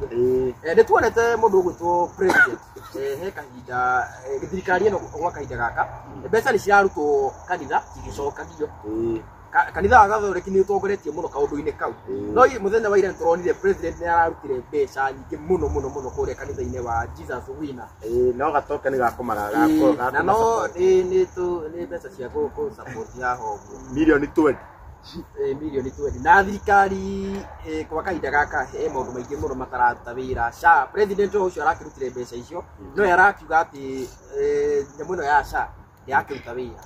ũcio. Nĩ tuonete mũndũ ũgwĩtwo president, he kahinda, thirikari ĩno gwa kahinda gaka mbeca nĩ cirarutwo kanitha cigĩcokagio. Kanitha wa Gathoreki nĩ ũtongoretie mũno kaũndũ-inĩ kau. No mũthenya wa ira nĩ tũronire president nĩ ararutire mbeca nyingĩ mũno mũno mũno kũrĩa kanitha-inĩ wa Jesus Winner. No gatoke nĩ gakomara. Na no nĩ mbeca cia kũ support haha ũguo. Milioni 20. Milioni 20. Na thirikari, kwa kahinda gaka he maũndũ maingĩ mũno matararuta wĩra. SHA, president ũcio arakĩrutire mbeca icio, no ye arakiuga atĩ nyamũ ĩno ya SHA ndĩrakĩruta wĩra.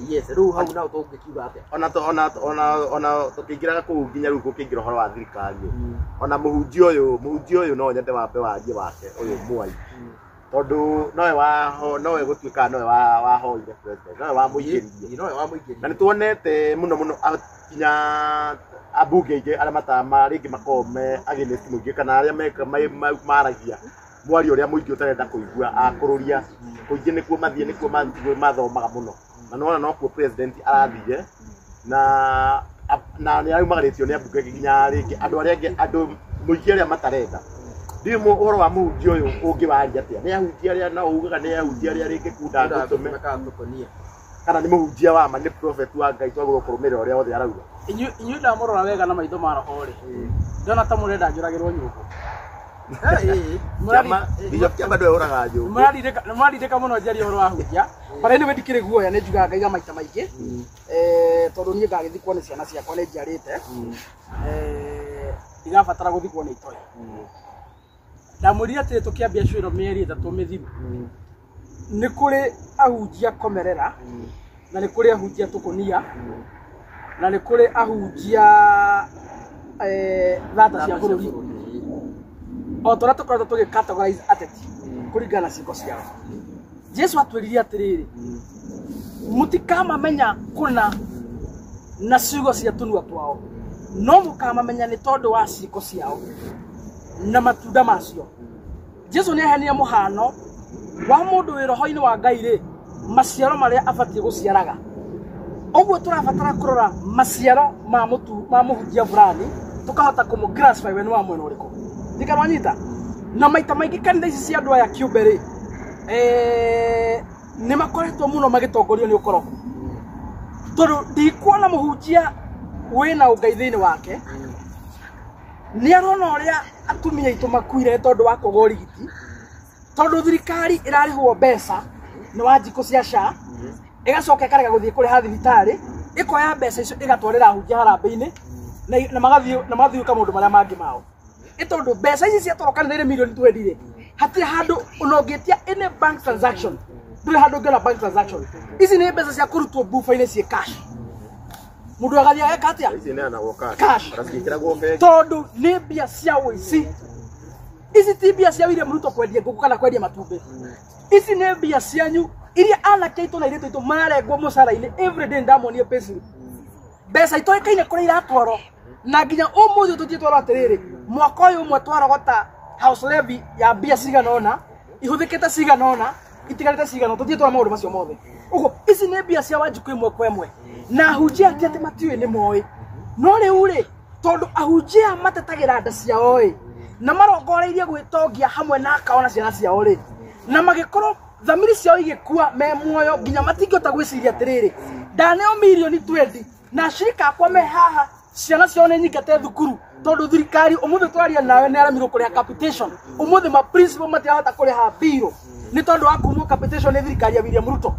Yes, rĩu hau nao tũngĩkiuga atĩa? Ona to ona ona ona tũkĩingĩraga kũu nginya rĩu gũkĩingĩra ũhoro wa thirikari, ona mũhunjia ũyũ no nyende wambe warie wake ũyũ Mwai, tondũ nowe wa nowe gũtuĩka nowe wahoire president, nowe wamũingĩririe. Nowe wamũingĩririe. Na nĩ tuonete mũno mũno nginya ambunge aingĩ arĩa matama rĩngĩ makoragwo me against mũingĩ kana arĩa maragia mwario ũrĩa mũingĩ ũtarenda kũigua, akũrũria kũingĩ nĩkuo mathiĩ, nĩkuo mathomaga mũno, na nĩwona nokuo president arathire na nĩ araumagarĩtio nĩ ambunge angĩ, nginya rĩngĩ andũ arĩa angĩ, andũ mũingĩ arĩa matarenda. Ndiũĩ ũhoro wa mũhunjia ũyũ ũngĩwaria atĩa? Nĩ ahunjia arĩa no ugaga nĩ ahunjia arĩa rĩngĩ kunda ngũtũme Tũme. Kana nĩ mũhunjia wa ma, nĩ prophet wa Ngai, twagĩrĩirwo kũrũmĩrĩra ũrĩa othe arauga? Inyuĩ ndamũrora wega na maitho ma roho rĩ, ndona ta mũrenda njũragĩrwo nyũngũ. Kĩama Bishop Kĩama ndwe ũraga nyũngũ. Mũrarindĩka mũno njarie ũhoro wa hunjia, but anyway ndikĩrĩ guoya, nĩ njugaga ngaiga maita maingĩ, tondũ niĩ ngagĩthikwo nĩ ciana ciakwa nĩ njiarĩte, ndigabatara gũthikwo nĩ itoĩ. Ndamwĩrire atĩrĩ, tũkĩambia cwĩro mĩeri 3 mĩthiru, nĩ kũrĩ ahunjia komerera, na nĩ kũrĩ ahunjia tũkũnia, na nĩ kũrĩ ahunjia thata cia bũrũri, o ta ũrĩa tũkoretwo tũgĩ categorize ateti kũringana na ciĩko ciao. Jesu atwĩrire atĩrĩrĩ, mũtikamamenya kũna na ciugo cia tũnua twao, no mũkamamenya nĩ tondũ wa ciĩko ciao na matunda macio. Jesu nĩ aheanire mũhano wa mũndũ wĩ roho-inĩ wa Ngai rĩ, maciaro marĩa abatiĩ gũciaraga. Ũguo tũrabatara kũrora maciaro ma mũtu ma mũhunjia fulani, tũkahota kũmũ classify we nĩ wa mwena ũrĩkũ. Ndikanwanyita na maita maingĩ kanitha ici cia andũ aya kĩũmbe rĩ, nĩ makoretwo mũno magĩtongorio nĩ ũkoroku, tondũ ndikuona mũhunjia wĩna ũngai thĩinĩ wake nĩ arona ũrĩa atumia aitũ makuire nĩ tondũ wa kwaga ũrigiti, tondũ thirikari ĩrarĩhwo mbeca nĩ Wanjikũ cia SHA, ĩgacoka ĩkarega gũthiĩ kũrĩha thibitarĩ, ĩkoya mbeca icio ĩgatwarĩra ahunjia harambĩ-inĩ na magathiĩ gwĩka maũndũ marĩa mangĩ mao. Ĩ tondũ mbeca ici ciatwarwo kanitha-inĩ milioni 20 rĩ, hatirĩ handũ ona ũngĩtia any bank transaction, ndũrĩ handũ ũngĩona bank transaction. Ici nĩ mbeca cia kũrutwo buba-inĩ ciĩ cash, mũndũ agathiĩ ageka atĩa? Ici neanagwo cash. Cash. Ona ciĩkĩragwo bengi. Tondũ nĩ mbia cia ũici. Ici ti mbia cia William Ruto kwendia ngũkũ kana kwendia matumbĩ. Ici nĩ mbia cianyu iria anake aitũ na airĩtu aitũ mararengwo mũcara-inĩ everyday. Ndamonie payslip, mbeca itoĩkaine kũrĩa iratwarwo, na nginya ũmũthĩ tũthiĩ twarwo atĩrĩrĩ, mwaka ũyũ ũmwe twarogota house levy ya mbia cigana ũna, ihũthĩkĩte cigana ũna, itigarĩte cigana ũna, tũthiĩ twara maũndũ macio mothe. Ũguo ici nĩ mbia cia Wanjikũ ĩmwe kwa ĩmwe, na ahunjia ti atĩ matiũĩ, nĩ moĩ. No rĩu rĩ, tondũ ahunjia aya matetagĩra nda ciao ĩ, na marongoreirie gwĩtongia hamwe na akao na ciana ciao rĩ, na magĩkorwo thamiri ciao igĩkua me muoyo, nginya matingĩhota gwĩciria atĩrĩrĩ, ndaneo milioni 20 na ashirika akwa me haha, ciana ciao nĩ nyingate thukuru, tondũ thirikari ũmũthĩ twaria nawe nĩ aremirwo kũrĩha capitation. Ũmũthĩ ma principal matirahota kũrĩha mbirũ nĩ tondũ wa kumwo capitation nĩ thirikari ya William Ruto.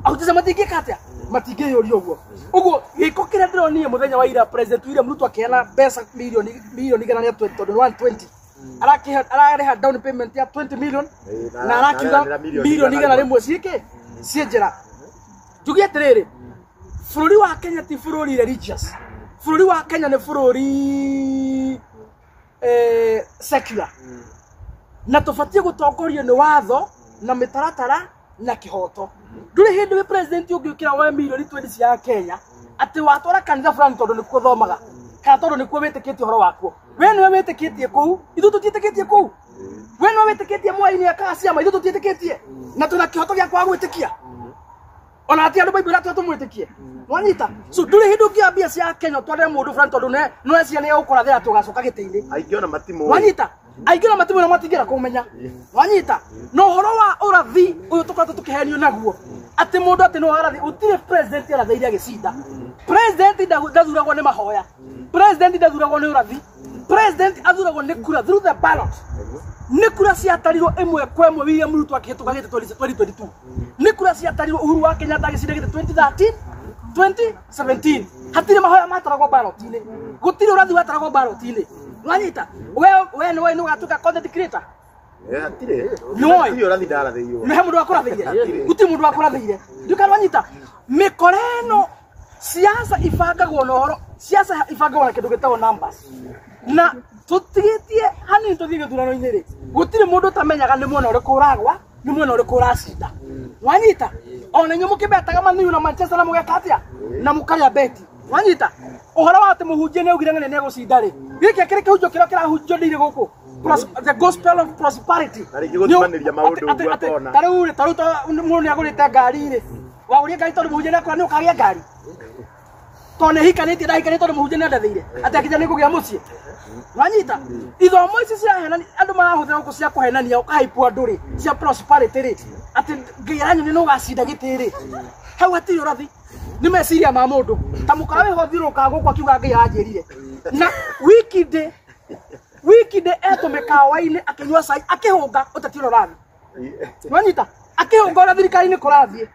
Ahunjia matingĩka atĩa? Matingĩyũria ũguo. Ũguo gĩko kĩrĩa ndĩronire mũthenya wa ira, President William Ruto akĩheana mbeca milioni 120, tondũ nĩ 120 arakĩhe, ararĩha down payment ya 20 million na arakiuga milioni 100 ciĩkĩ ciĩ njĩra. Njuge atĩrĩrĩ, bũrũri wa Kenya ti bũrũri religious. Bũrũri wa Kenya nĩ bũrũri secular, na tũbatiĩ gũtongorio nĩ watho na mĩtaratara na kĩhoto. Ndũrĩ hĩndĩ wĩ president ũngĩũkĩra woe milioni 20 cia Kenya atĩ watwara kanitha fulani tondũ nĩkuo thomaga kana tondũ nĩkuo wĩtĩkĩtie ũhoro wakuo. We nĩwe wĩtĩkĩtie kũu, ithuĩ tũtiĩtĩkĩtie kũu. We nĩwe wĩtĩkĩtie Mwai nĩ ekaga ciama, ithuĩ tũtiĩtĩkĩtie, na twĩna kĩhoto gĩa kwaga gwĩtĩkia, ona ati andũ Bible atwa tũmwĩtĩkie. Wanyita? So ndũrĩ hĩndĩ ũngĩoya mbia cia Kenya ũtwarĩre mũndũ fulani tondũ no eciria nĩ egũkũrathĩra atĩ ũgacoka gĩtĩ-inĩ. Aingĩ ona matimũĩ. Wanyita? Aingĩ na matimwĩra matingĩenda kũmenya. Wanyita? Na ũhoro wa ũrathi ũyũ tũkoretwo tũkĩhenio naguo atĩ mũndũ atĩ no arathi, gũtirĩ president arathĩire agĩcinda. President ndathuragwo nĩ mahoya, president ndathuragwo nĩ ũrathi, president athuragwo nĩ kura through the ballot. Nĩ kura ciatarirwo ĩmwe kwa ĩmwe William Ruto akĩhĩtũka gĩtĩ 2022. Nĩ kura ciatarirwo Uhuru wa Kenyatta agĩcinda gĩtĩ 2013, 2017. Hatirĩ mahoya mataragwo ballot-inĩ, gũtirĩ ũrathi wataragwo ballot-inĩ. Wanyita? We nĩ nĩ ũgatuĩka content creator? Hatirĩ. Nĩwoĩ? Hatirĩ ũrathi ndarathĩirwo. Nĩ he mũndũ wakũrathĩire? Gũtirĩ mũndũ wakũrathĩire. Ndiũka wanyita? Mĩkora ĩno, siasa ibangagwo na ũhoro, siasa ibangagwo na kĩndũ gĩtagwo numbers. Na tũtigĩtie hanini tũthiĩ gĩthurano-inĩ rĩ, gũtirĩ mũndũ ũtamenyaga nĩ mwena ũrĩkũ ũragwa, nĩ mwena ũrĩkũ ũracinda. Wanyita? Ona inyuĩ mũkĩbetaga Man U na Manchester na mũgeka atĩa na mũkarĩa beti. Wanyita? Ũhoro wa atĩ mũhunjia nĩ augire ng'ane nĩ egũcinda rĩ, gĩkĩ kĩrĩ kĩhunjio kĩrĩa kĩrahunjio ndĩire gũkũ, the gospel of prosperity. Na rĩngĩ gũtumanĩria maũndũ ũguo akona. Ta rĩu rĩ, ta rĩu ta mũndũ nĩ agũrĩte ngari rĩ, wagũrire ngari tondũ mũhunjia nĩ akũra nĩ ũkagĩa ngari, tondũ nĩ hikanĩtie, ndahikanĩtie tondũ mũhunjia nĩ andathĩire atĩ akija nĩ ngũgĩa mũciĩ. Wanyita? Ithomo ici cirahenania andũ marahũthĩra gũkũ cia kũhenania ũkahaipwo andũ rĩ, cia prosperity rĩ, atĩ Ngai aranyoni nĩ ũgacinda gĩtĩ rĩ, hau hatirĩ ũrathi, nĩ meciria ma mũndũ. Ta mũkora wĩho thiũrũrũkaga gũkũ akiuga Ngai aranjĩrire, na wikindĩ wikindĩ etwo mĩkawa-inĩ akĩnyua cai akĩhũnga ũteti ũrĩa ũrathiĩ. Wanyita? Akĩhũnga ũrĩa thirikari-inĩ kũrathiĩ,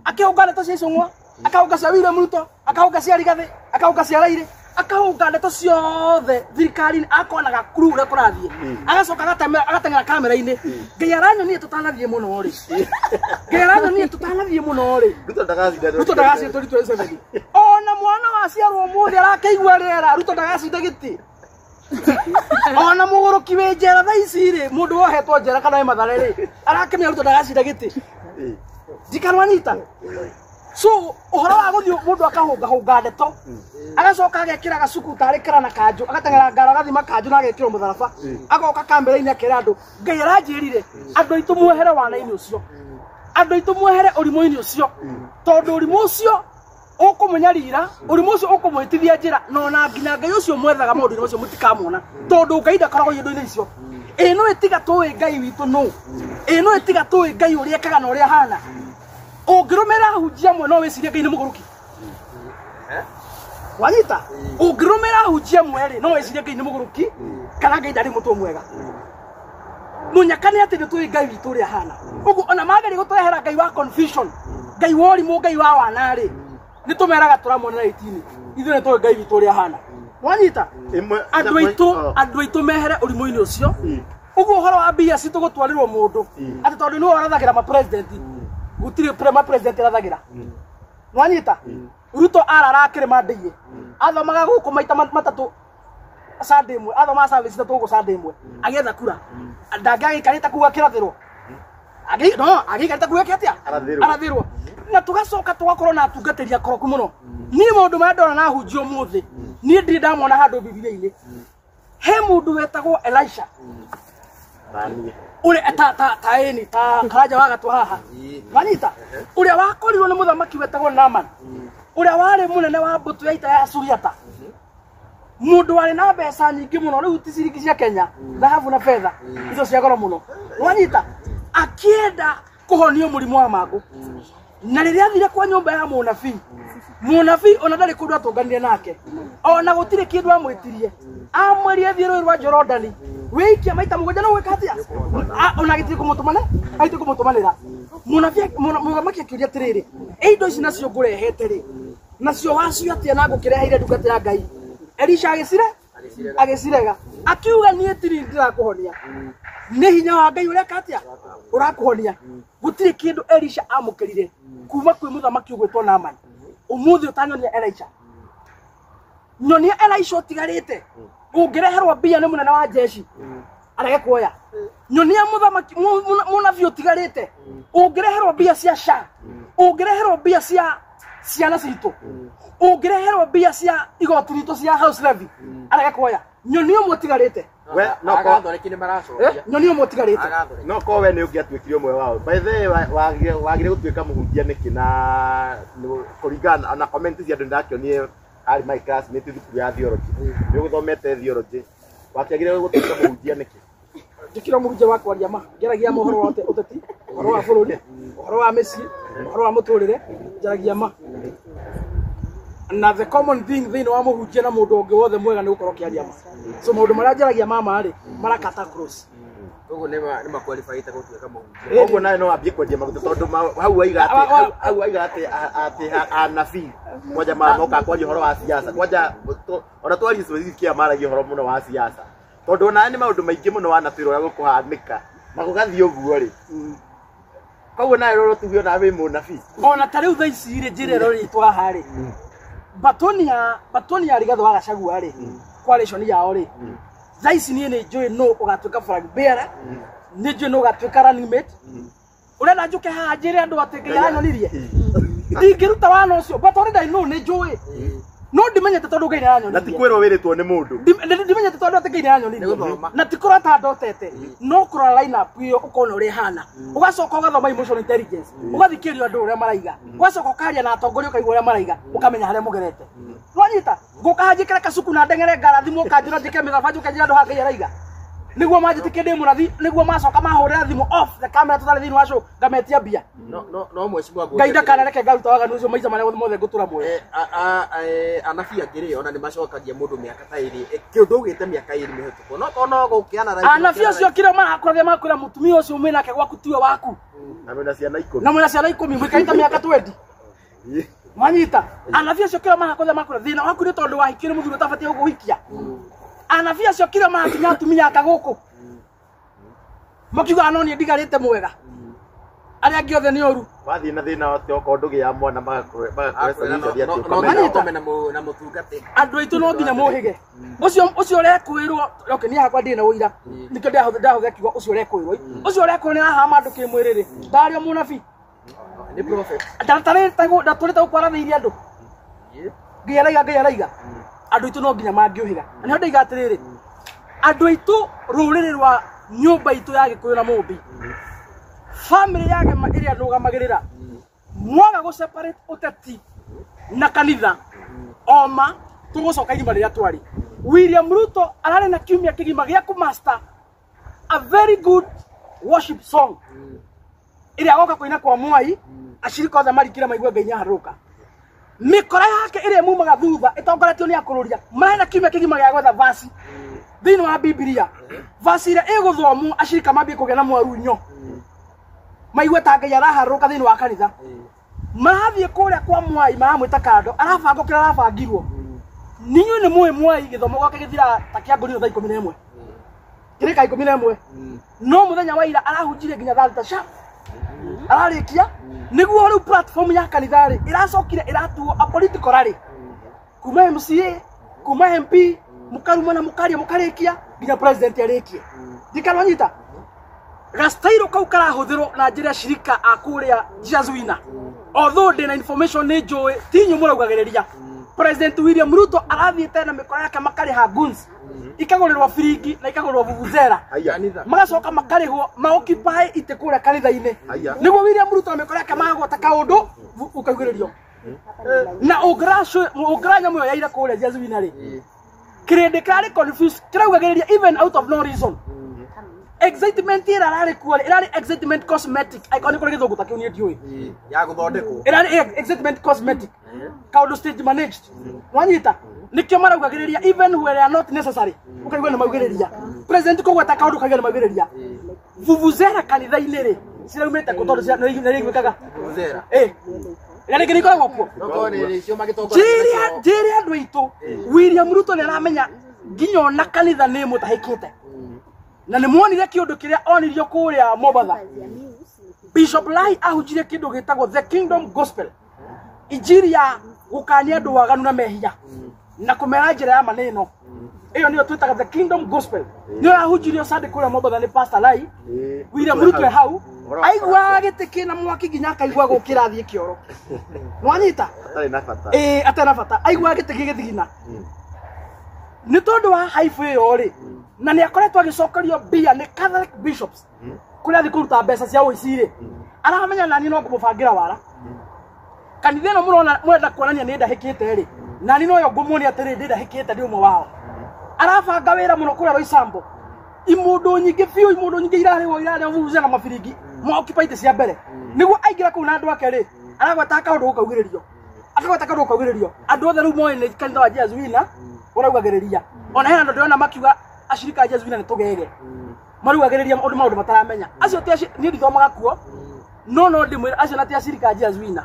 akĩhũnga ndeto cia Icũng'wa, akahũnga cia William Ruto, akahũnga cia Rigathĩ, akahũnga cia Raila, akahũnga ndeto ciothe thirikari-inĩ, akonaga kuru ũrĩa kũrathiĩ, agacoka agateng'era kamera-inĩ. Ngai aranyonie tũtanathiĩ mũno rĩ, Ngai aranyonie tũtanathiĩ mũno rĩ. Ruto ndagacinda. Ruto ndagacinda 2027. Ona mwana waciarwo ũmũthĩ arakĩigua rĩera Ruto ndagacinda gĩtĩ. Ona mũgũrũki wĩ njera thaa ici rĩ, mũndũ wohetwo njera kana wĩ Mathare rĩ, arakĩmenya Ruto ndagacinda gĩtĩ. Ndikanwanyita? So ũhoro wa gũthiĩ mũndũ akahũngahũnga ndeto, agacoka agekĩra gacuku tarĩ kara na kanjũ, agateng'era ngara agathima kanjũ na agekĩrwo mũtharaba, agoka kamera-inĩ akera andũ Ngai aranjĩrire. Andũ aitũ mwehere wana-inĩ ũcio, andũ aitũ mwehere ũrimũ-inĩ ũcio, tondũ ũrimũ ũcio ũkũmũnyarira, ũrimũ ũcio ũkũmũhĩtithia njĩra, na ona nginya Ngai ũcio mwethaga maũndũ-inĩ macio mũtikamona, tondũ Ngai ndakoragwo indo-inĩ icio. Ĩ no ĩtiga tũĩ Ngai witũ nũ? Ĩ no ĩtiga tũĩ Ngai ũrĩa ekaga na ũrĩa ahana? Ũngĩrũmĩrĩra ahunjia amwe no wĩcirie Ngai nĩ mũgũrũki. Wanyita? Ũngĩrũmĩrĩra ahunjia amwe rĩ, no wĩcirie Ngai nĩ mũgũrũki kana Ngai ndarĩ mũtwe mwega. Mũnyaka nĩ atĩ nĩ tũĩ Ngai witũ ũrĩa ahana. Ũguo ona mageria gũtũrehera Ngai wa confusion, Ngai wa ũrimũ, Ngai wa wana rĩ, nĩ tũmeraga tũramona 18, ithuĩ nĩ tũĩ Ngai witũ ũrĩa ahana. Wanyita? Andũ aitũ, andũ aitũ mehere ũrimũ-inĩ ũcio. Ũguo ũhoro wa mbia citũ gũtwarĩrwo mũndũ atĩ tondũ nĩwe ũrathagĩra ma president, gũtirĩ ma president ĩrathagĩra. Nwanyita? Ruto arara akĩrĩma ndĩiĩ, athomaga gũkũ maita matatũ Sunday ĩmwe, athomaga service ithatũ gũkũ Sunday ĩmwe agĩetha kura. Ndangĩagĩikarĩte kuu akĩrathĩrwo. No agĩikarĩte kuu eke atĩa? Arathĩrwo. Arathĩrwo. Na tũgacoka tũgakorwo na atungatĩri akoroku mũno. Niĩ maũndũ marĩa ndona na hunjia ũmũthĩ, niĩ ndirĩ ndamona handũ Bibilia-inĩ. He mũndũ wetagwo Elisha ũrĩa ta ta ta ĩni ta Karanja wa gatũ haha. Wanyita? Ũrĩa wakorirwo nĩ mũthamaki wetagwo Naaman, ũrĩa warĩ mũnene wa mbũtũ ya ita ya Suriata, mũndũ warĩ na mbeca nyingĩ mũno, rĩu ti ciringi cia Kenya, thahabu na betha icio cia goro mũno. Wanyita? Akĩenda kũhonio mũrimũ wa mangũ, na rĩrĩa athire kwa nyũmba ya mũnabii, mũnabii ona ndarĩ kũndũ atũnganire nake, ona gũtirĩ kĩndũ amwĩtirie, amwĩrire thiĩ rũĩ rwa Jorodani wĩikie maita mũgwanja no gwĩka atĩa? Ona agĩtirĩ kũmũtũmane, agĩtirĩ kũmũtũmanĩra. Mũnabii, mũthamaki akĩũria atĩrĩrĩ, ĩ indo ici nacio ngũrehete rĩ, nacio wacio atĩa na ngũkĩreheire ndungata ya Ngai? Elisha agĩcire agĩcirega, akiuga niĩ tiri ndĩrakũhonia, nĩ hinya wa Ngai ũreka atĩa ũrakũhonia. Gũtirĩ kĩndũ Elisha amũkĩrire kuma kwĩ mũthamaki ũgwĩtwo Naaman. Ũmũthĩ ũtanyonia Elisha, nyonia Elisha ũtigarĩte ũngĩreherwo mbia nĩ mũnene wa jeshi arege kuoya. Nyonia mũthamaki mũnabii ũtigarĩte ũngĩreherwo mbia cia SHA, ũngĩreherwo mbia cia ciana citũ, ũngĩreherwo mbia cia igoti ritũ cia house levy arege kuoya. Nyonia ũmwe ũtigarĩte. We no ko Agathoreki nĩ maracokia. Nyonia ũmwe ũtigarĩte. Agathoreki. No ko we nĩ ũngĩatuĩkire ũmwe wao. By the way, wagire gũtuĩka mũhunjia nĩkĩ? Na kũringana na comment cia andũ ndakĩonire arĩ my classmate thukuru ya theology, nĩ ũgũthomete theology, wakĩagire gũtuĩka mũhunjia nĩkĩ? Ndikira mũhunjia wa kwaria ma ngeragia ma ũhoro wa ũteti, ũhoro wa bũrũri, ũhoro wa mĩciĩ, ũhoro wa mũtũrĩre, njaragia ma. Na the common thing thĩinĩ wa mũhunjia na mũndũ ũngĩ wothe mwega nĩ gũkorwo ũkĩaria ma. So maũndũ marĩa njaragia ma ma rĩ, marakata cross. Koguo nĩ maqualifyĩte gũtuĩka mũhunjia. Koguo nawe no wambie kwendia maguta tondũ hau waiga atĩ hau waiga atĩ atĩ anabii kwanja moka kwaria ũhoro wa siasa, kwanja ona twarie specific kia maragia ũhoro mũno wa siasa, tondũ ona nĩ maũndũ maingĩ mũno wanatwĩra ũrĩa gũkũhanĩka na gũgathiĩ ũguo rĩ. Koguo nawe roro tuge ona wĩ mũnabii. Ona ta rĩu thaa ici rĩ, njĩra ĩro rĩtwa haha rĩ, batoni ya Rigathĩ wa Gachagua rĩ, coalition yao rĩ, thaa ici niĩ nĩ njũĩ nũ ũgatuĩka flag bearer, nĩ njũĩ nũ ũgatuĩka running mate. Ũrenda njũke haha njĩre andũ atĩ Ngai aranyonirie? Ndingĩruta wana ũcio, but already I know nĩ njũĩ. No ndimenyete tondũ Ngai nĩaranyonirie. Na ti kwĩrwo wĩrĩtwo nĩ mũndũ. Ndimenyete tondũ atĩ Ngai nĩaranyonirie. Na ti kũrota ndotete, no kũrora line up ĩyo ũkona ũrĩa ĩhana. Ũgacoka ũgathoma emotional intelligence, ũgathikĩrĩria andũ ũrĩa maraiga, ũgacoka ũkaria na atongoria ũkaigua ũrĩa maraiga, ũkamenya harĩa mũgerete. Nĩwanyita? Ngũka haha njĩkĩre kacuku na ndeng'ere ngarathimwo, ũkanjĩra njĩke mĩthaba njũke njĩre andũ haha Ngai araiga. Nĩguo manjĩtĩkie ndĩ mũrathi, nĩguo macoka mahũrĩra thimũ off the camera tũtarĩ thĩinĩ wa show, ngametia mbia. No mheshimiwa Ngai ndakanareke ngaruta waganu ũcio maica marĩa mothe ngũtũra muoyo. Anabii angĩ rĩ, ona nĩ macokagia mũndũ mĩaka ta ĩrĩ, kĩũndũ ugĩte mĩaka ĩrĩ mĩhĩtũku. No tono gũkĩana raithi. Anabii acio kĩrĩa marakwĩra makwĩra mũtumia ũcio mwĩ nake gwaku tiwe waku. Na mwĩna ciana 10. Na mwĩna ciana 10 mũikarĩte mĩaka 20. Mwanyita? Anabii acio kĩrĩa marakwĩra makwĩra thĩna waku nĩ tondũ wahikire mũthuri ũtabatiĩ gũkũhikia. Anabii acio kĩrĩa marakinya atumia aka gũkũ. Makiugaga no niĩ ndigarĩte mwega. Arĩa angĩ othe nĩ ũru. Wathiĩ na thĩna wothe okorwo ndũgĩaga mwana magakũhe solution atĩ ũkome na mũtungate. Andũ aitũ no nginya mũhĩge. Ũcio ũrekwĩrwo, okay, niĩ hakwa ndirĩ na ũira. Nĩkĩo ndahũthĩra kiugo ũcio ũrekwĩrwo. Ũcio ũrekwĩrwo nĩ arahama andũ kĩmwĩrĩ rĩ. Ndarĩ o mũnabii. Nĩ prophet. Ndatũrĩte gũkwarathĩirie andũ. Ngai araiga, Ngai araiga. Andũ aitũ no nginya mangĩũhĩga. Na nĩho ndaiga atĩrĩrĩ, andũ aitũ rũrĩrĩ rwa nyũmba itũ ya Gĩkũyũ na Mũmbi, family ya Gema ĩrĩa ndũgamagĩrĩra, mwaga gũ separate ũteti na kanitha, oma tũgũcoka irima rĩrĩa twarĩ. William Ruto ararĩ na kiumia kĩgima gĩa kũmaster a very good worship song ĩrĩa agoka kũina kwa Mwai, acirika othe marikire maigue Ngai nĩaharũrũka. Mĩkora yake ĩrĩa mumaga thutha ĩtongoretio nĩ akũrũria, mararĩ na kiumia kĩgima gĩa gwetha verse thĩinĩ wa Bibilia, verse ĩrĩa ĩgũthomwo acirika mambie kũgĩa na mwarunyo, maigue ta Ngai araharũrũka thĩinĩ wa kanitha. Marathiĩ kũrĩa kwa Mwai maramwĩta kando, arabangwo kĩrĩa arabangirwo. Ninyuĩ nĩ mũĩ Mwai gĩthomo gwake gĩthiraga ta kĩa ngũnio thaa 11. Kĩrĩka 11. No mũthenya wa ira arahunjirie nginya thaa thita sharp. Ararĩkia nĩguo rĩu platform ya kanitha rĩ ĩracokire ĩratuo a political rally. Kuma MCA, kuma MP, mũkarumana mũkaria mũkarĩkia nginya president arĩkie. Ndikananyita. Gastairo kau karahũthĩrwo na njĩra ya shirika a kũrĩa Jesus Winner. Although ndĩna information nĩ njũĩ ti inyuĩ mũraugagĩrĩria. President William Ruto arathiĩte na mĩkora yake makarĩha goons, ikagũrĩrwo biringi na ikagũrĩrwo vuvuzela, magacoka makarĩhwo maoccupy itĩ kũrĩa kanitha-inĩ. Nĩguo William Ruto na mĩkora yake magwata kaũndũ ũkaugĩrĩrio. Na ũngĩra nyamũ ĩyo yaira kũrĩa Jesus Winner rĩ, kĩrĩndĩ kĩrarĩ confused, kĩraugagĩrĩria even out of no reason. Excitement ĩrĩa ĩrarĩ kuo rĩ, ĩrarĩ excitement cosmetic. Angĩkorwo nĩ kũrĩ gĩthũngũ ta kĩu niĩ ndiũĩ. Ya gũthondekwo. Ĩrarĩ excitement cosmetic. Kaũndũ stage managed. Wanyita? Nĩkĩo maraugagĩrĩria even where they are not necessary. Ũkaigua nĩ maugĩrĩria. President kũgweta kaũndũ ũkaigua nĩ maugĩrĩria. Vuvuzela kanitha-inĩ rĩ, ciraumĩte kũ tondũ nĩ iraiguĩkaga? Vuvuzela. Na rĩngĩ nĩ ikoragwo kuo. Njĩre andũ aitũ, William Ruto nĩ aramenya nginya ona kanitha nĩ ĩmũtahĩkĩte. Na nĩ muonire kĩũndũ kĩrĩa onirio kũrĩa Mombatha. Bishop Lai ahunjirie kĩndũ gĩtagwo The Kingdom Gospel. Injiri ya gũkania andũ waganu na mehia na kũmera njĩra ya maneno. Ĩyo nĩyo twĩtaga The Kingdom Gospel. Nĩyo yahunjirio Sunday kũrĩa Mombatha nĩ Pastor Lai. William Ruto e hau aiguaga gĩtĩ kĩna mwaki nginya akaigua gũkĩra athiĩ kĩoro. Nĩwanyita? Atarĩ na bata. Atarĩ na bata. Aiguaga gĩtĩ gĩgĩthigina. Nĩ tondũ wa haibu ĩyo rĩ, na nĩ akoretwo agĩcokerio mbia nĩ Catholic bishops kũrĩa athiĩ kũruta mbeca cia ũici rĩ, aramenya nani no ngũmũbangĩra wara. Kanitha ĩno mũrona mũrenda kuonania nĩ ndahĩkĩte rĩ, nani noyo ngũmuonia atĩrĩ ndĩ ndahĩkĩte ndĩ ũmwe wao. Arabanga wĩra mũno kũrĩa Roysambu. Imundu nyingĩ biũ, imundu nyingĩ irarĩhwo irarĩhwo vuvuzela na mabiringi ma-occupy itĩ cia mbere. Nĩguo aingĩra kũu na andũ ake rĩ, aragweta kaũndũ gũkaugĩrĩrio. Akagweta kaũndũ gũkaugĩrĩrio. Andũ othe rĩu moĩ nĩ kanitha wa Jesus Winner ũraugagĩrĩria. Ona hena andũ ndĩrona makiuga acirika a Jesus Winner nĩ tũgege. Marugagĩrĩria maũndũ maũndũ mataramenya. Acio ti niĩ ndithomaga kuo. No no ndĩmwĩre acio na ti acirika a Jesus Winner.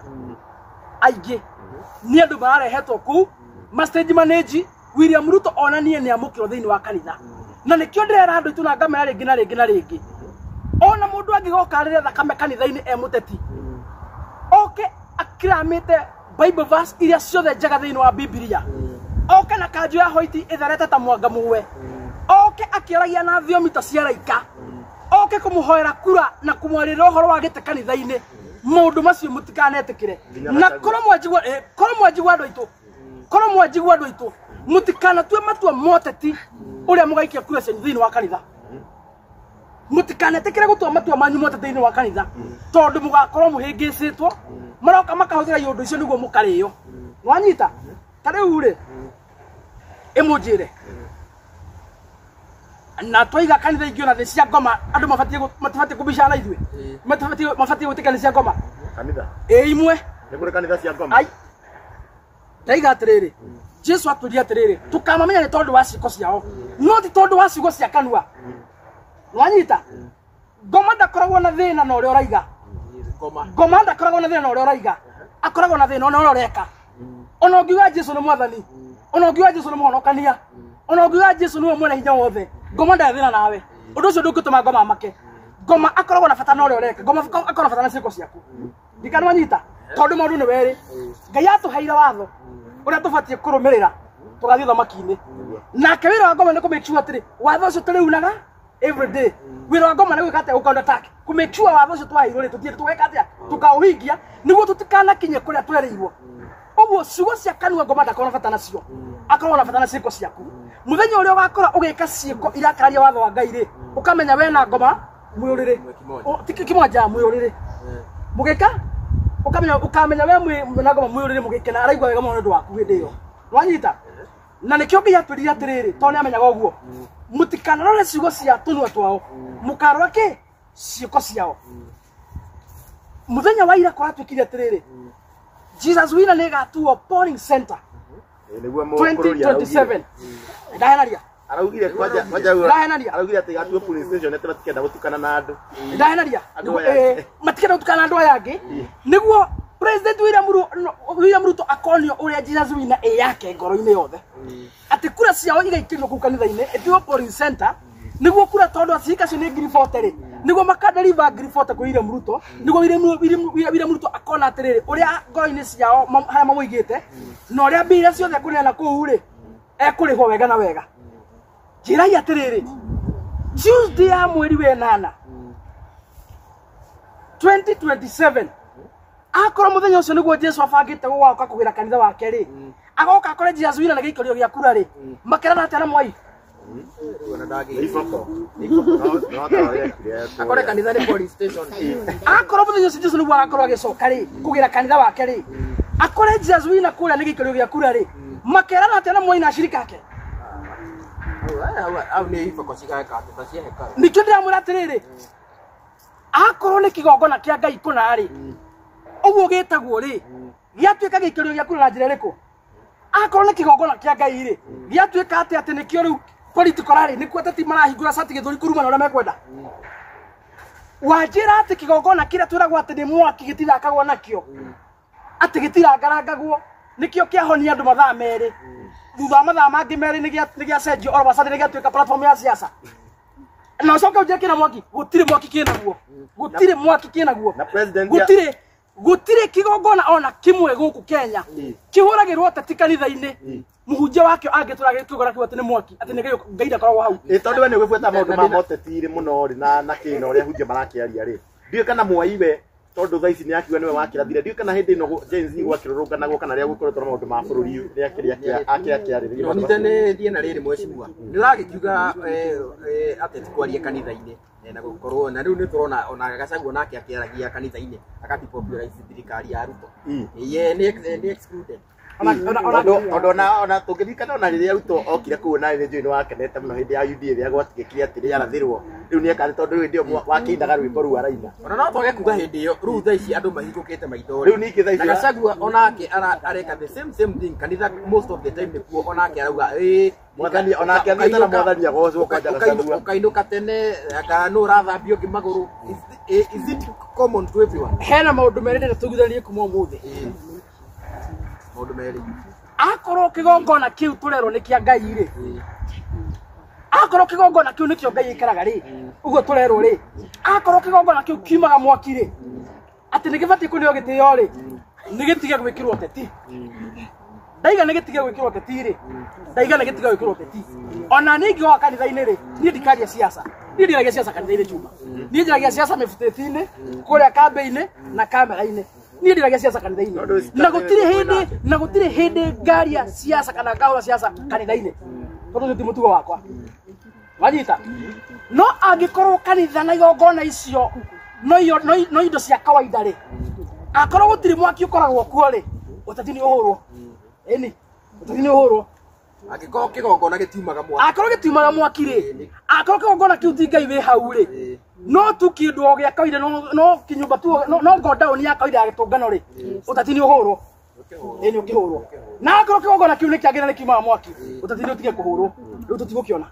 Aingĩ nĩ andũ mararehetwo kũu ma stage manage William Ruto onanie nĩ amũkĩrwo thĩinĩ wa kanitha. Na nĩkĩo ndĩrera andũ aitũ na ngamera rĩngĩ na rĩngĩ na rĩngĩ. Ona mũndũ angĩgoka arĩre thakame kanitha-inĩ e mũteti. Oke akiramĩte Bible verse iria ciothe njega thĩinĩ wa Bibilia. Oke na kanjũ ya hoiti ĩtherete ta mwanga mũwe. Oke akĩaragia na thiomi ta cia raika. Oke kũmũhoera kura na kũmwarĩrĩra ũhoro wa gĩtĩ kanitha-inĩ. Maũndũ macio mũtikanetĩkĩre. Na korwo mwanjigua korwo mwanjigua andũ aitũ. Korwo mwanjigua andũ aitũ. Mũtikanatue matua moteti ũrĩa mũgaikia kura cianyu thĩinĩ wa kanitha. Mũtikanetĩkĩre gũtua matua manyu moteti thĩinĩ wa kanitha. Tondũ mũgakorwo mũhĩngĩcĩtwo. Maroka makahũthĩra iũndũ icio nĩguo mũkarĩo. Nwanyita? Ta rĩu rĩ, ĩmũnjĩre. Na twaiga kanitha ingĩ ona nĩ cia ngoma andũ mabatiĩ matibatiĩ kũbicana ithuĩ. Matibatiĩ mabatiĩ gwĩtĩka nĩ cia ngoma. Kanitha. Ĩ imwe. Nĩ kũrĩ kanitha cia ngoma. Ai. Ndaiga atĩrĩrĩ. Jesu atwĩrire atĩrĩrĩ, tũkamamenya nĩ tondũ wa ciĩko ciao, no ti tondũ wa ciugo cia kanua. Nwanyita? Ngoma ndakoragwo na thĩna na ũrĩa ũraiga. Ngoma ndakoragwo na thĩna na ũrĩa ũraiga. Akoragwo na thĩna ona ũrĩa ũreka. Ona ũngiuga Jesu nĩ mwathani, ona ũngiuga Jesu nĩ mũhonokania, ona ũngiuga Jesu nĩwe mwene hinya wothe, ngoma ndarĩ thĩna nawe. Ũndũ ũcio ndũngĩtũma ngoma amake. Ngoma akoragwo na bata na ũrĩa ũreka. Ngoma akoragwo na bata na ciĩko ciaku. Ndikanwanyita? Tondũ maũndũ nĩ werĩ. Ngai atũheire watho ũrĩa tũbatiĩ kũrũmĩrĩra tũgathiĩ ũthamaki-inĩ. Nake wĩra wa ngoma nĩ kũ-make sure atĩrĩ, watho ũcio tũrĩunaga every day. Wĩra wa ngoma nĩ gwĩka atĩa? Gũ-counter attack. Kũ-make sure watho ũcio twaheirwo rĩ, tũthiĩ tũgeka atĩa? Tũkaũhingia nĩguo tũtikanakinye kũrĩa twerĩirwo. Ũguo ciugo cia kanua ngoma ndakoragwo na bata nacio. Akoragwo na bata na ciĩko ciaku. Mũthenya ũrĩa ũgakora ũgĩka ciĩko irakararia watho wa Ngai rĩ, ũkamenya we na ngoma mwĩũrĩrĩ. Ti kĩmwanja mwĩũrĩrĩ. Mũgĩka ũkamenya ũkamenya we mwĩ na ngoma mwĩũrĩrĩ mũgĩkena araigua wega mũno nĩ ũndũ waku hĩndĩ ĩyo. Nwanyita? Na nĩkĩo Ngai atwĩrire atĩrĩrĩ, tondũ nĩamenyaga ũguo. Mũtikanarore ciugo cia tũnua twao, mũkarora kĩ? Ciĩko ciao. Mũthenya wa ira kũratuĩkire atĩrĩrĩ, Jesus Winner nĩ ĩgatuo polling center Nĩguo mũkũrũri 2027. Ndahenaria. Araugire kwanja kwanja Ndahenaria. Araugire atĩ gatuo police station atĩ matikenda gũtukana na andũ. Ndahenaria. Andũ aya angĩ. Matikenda gũtukana na andũ aya angĩ. Nĩguo President William Ruto akonio ũrĩa Jesus Winner ĩ yake ngoro-inĩ yothe. Atĩ kura ciao igaikĩrio kũu kanitha-inĩ ĩtuo polling center nĩguo kura tondũ acirika acio nĩ 40,000 rĩ, nĩguo makadeliver 40,000 kwĩ William Ruto, nĩguo William Ruto akona atĩrĩrĩ ũrĩa ngoro-inĩ ciao harĩa mamũigĩte na ũrĩa mbia iria ciothe ekũneana kũu rĩ, ekũrĩhwo wega na wega. Njĩrai atĩrĩrĩ, Tuesday ya mweri wa ĩnana 2027 akorwo mũthenya ũcio nĩguo Jesu abangĩte gũgoka kũgĩra kanitha wake rĩ, agoka akore Jesus Winner na gĩikũrio gĩa kura rĩ, makerana atĩa na Mwai? Iboko. No ta ũrĩa ekire. Akore kanitha nĩ police station. Akorwo mũthenya ũcio Jesu nĩguo agakorwo agĩcoka rĩ, kũgĩra kanitha wake rĩ, akore Jesus Winner kũrĩa nĩ gĩikũrio gĩa kura rĩ, makerana atĩa na Mwai na acirika ake? Hau nĩ iboko cigeka atĩ ta cia hekarũ. Nĩkĩo ndĩramwĩra atĩrĩrĩ, akorwo nĩ kĩgongona kĩa Ngai kũna rĩ, ũguo gĩtagwo rĩ, gĩatuĩka gĩikũrio gĩa kura na njĩra ĩrĩkũ? Akorwo nĩ kĩgongona kĩa Ngai rĩ, gĩatuĩka atĩ atĩ nĩkĩo rĩu political rally nĩkuo ateti marahingũra cati gĩthũri kũrumana ũrĩa mekwenda. Wanjĩra atĩ kĩgongona kĩrĩa twĩragwo atĩ nĩ mwaki gĩtithakagwo nakĩo, atĩ gĩtirangarangagwo, nĩkĩo kĩahonia andũ mathaa merĩ. Thutha wa mathaa mangĩ merĩ nĩgĩacenjio all of a sudden nĩgĩatuĩka platform ya siasa. Na ũcoke ũnjĩre kĩna mwaki, gũtirĩ mwaki kĩnaguo. Gũtirĩ mwaki kĩnaguo. Na president Gũtirĩ gũtirĩ kĩgongona ona kĩmwe gũkũ Kenya kĩhũragĩrwo ateti kanitha-inĩ mũhunjia wakĩo angĩtũra gĩkĩgora kĩu atĩ nĩ mwaki atĩ nĩ Ngai ndakoragwo hau. Ĩ tondũ we nĩ ũgĩbuata maũndũ ma moteti rĩ mũno rĩ na kĩ na ũrĩa hunjia marakĩaria rĩ. Ndiũĩ kana Mwai we tondũ thaa ici nĩ akiuga nĩwe wakĩrathire. Ndiũĩ kana hĩndĩ ĩno Gen Z gwakĩrũrũnganagwo kana rĩrĩa gũkoretwo na maũndũ ma bũrũri rĩa kĩrĩa akĩarĩrĩria. No nyite nĩ thiĩ na rĩrĩ mheshimiwa. Nĩ ũragĩkiuga ateti kwaria kanitha-inĩ na gũkorwo na rĩu nĩ tũrona ona Gachagua nake akĩaragia kanitha-inĩ akati popularize thirikari ya Ruto. Ye nĩ excluded. Tondũ ona tũngĩririkana ona rĩrĩa Ruto okire kũu na nĩ njũĩ nĩ wakenete mũno hĩndĩ ya UDA rĩrĩa gwatigĩkire atĩ nĩ arathĩrwo rĩu nĩ eka tondũ hĩndĩ ĩyo wakĩinaga rwĩmbo rũu araina. Ona no twage kuga hĩndĩ ĩyo rĩu thaa ici andũ mahingũkĩte maitho Rĩu ningĩ thaa ici na Gachagua onake areka the same thing kanitha most of the time nĩkuo onake arauga ĩ Mwathani onake athiĩte na mwathani agocwo kwanja Gachagua. Ũkainũka tene aka nũ ũrathambia ũngĩ magũrũ. Is it common to everyone? Hena maũndũ merĩ ndĩrenda tũiguithanie kuma ũmũthĩ. Maũndũ merĩ. Akorwo kĩgongona kĩu tũrerwo nĩ kĩa Ngai rĩ, akorwo kĩgongona kĩu nĩkĩo Ngai aikaraga rĩ, ũguo tũrerwo rĩ, akorwo kĩgongona kĩu kiumaga mwaki rĩ, atĩ nĩ gĩbatiĩ kũneo gĩtĩo rĩ, nĩ gĩtige gwĩkĩrwo ũteti. Ndaiga nĩ gĩtige gwĩkĩrwo ũteti rĩ, ndaiga nĩ gĩtige gwĩkĩrwo ũteti. Ona niĩ ingĩgoka kanitha-inĩ rĩ, niĩ ndikaria siasa. Niĩ ndiragia siasa kanitha-inĩ Juma. Niĩ njaragia siasa mĩbutĩti-inĩ, kũrĩa kambĩ-inĩ na kamera-inĩ. Niĩ ndiragia siasa kanitha-inĩ. Na gũtirĩ hĩndĩ, na gũtirĩ hĩndĩ ngaria siasa kana ngahũra siasa kanitha-inĩ. Tondũ ũcio ti mũtugo wakwa. Wanyita? No angĩkorwo kanitha na igongona icio no indo cia kawaida rĩ, akorwo gũtirĩ mwaki ũkoragwo kuo rĩ, ũteti nĩ ũhũrwo. Ĩni, ũteti nĩ ũhũrwo. Angĩkorwo kĩgongona gĩtiumaga mwaki. Akorwo gĩtiumaga mwaki rĩ, akorwo kĩgongona kĩu ti Ngai wĩ hau rĩ, no tu kĩndũ o gĩa kawaida, no kĩnyũmba tu, no go down ya kawaida ya gĩtũngano rĩ, ũteti nĩ ũhũrwo. Ĩni ũkĩhũrwo. Na akorwo kĩgongona kĩu nĩ kĩagĩrĩire nĩ kiumaga mwaki, ũteti nĩ ũtige kũhũrwo. Rĩu tũtigũkĩona.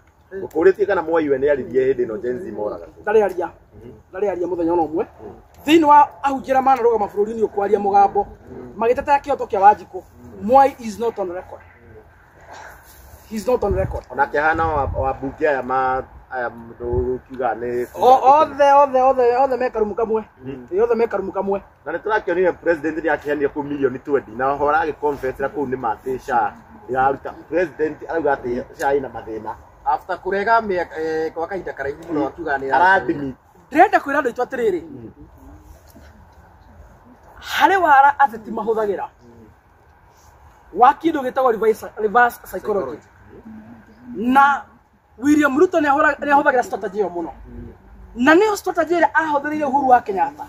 Ũkũrĩtie kana Mwai we nĩ aririe hĩndĩ ĩno Gen Z moraga. Ndarĩ aria mũthenya ona ũmwe. Thĩinĩ wa ahunjia arĩa manarũgama bũrũri-inĩ ũyũ kwaria mũgambo magĩtetera kĩhoto kĩa Wanjikũ, Mwai is not on record. He is not on record. Onake hana wabunge aya ma aya mũndũ ũkiuga nĩ Othe me karumu kamwe. Othe me karumu kamwe. Na nĩ tũrakĩonire president nĩ akĩheanire kũu milioni 20 na ũhoro agĩconfess kũu nĩ matĩ SHA ĩraruta. President arauga atĩ SHA ĩna mathĩna. After kũrega kwa kahinda karaihu mũno akiuga nĩ aradimit. Ndĩrenda kwĩra andũ aitũ atĩrĩrĩ, harĩ wara ateti mahũthagĩra wa kĩndũ gĩtagwo reverse psychology. Na William Ruto nĩ ahũthagĩra strategy ĩyo mũno. Na nĩyo strategy ĩrĩa ahũthĩrire Uhuru wa Kenyatta.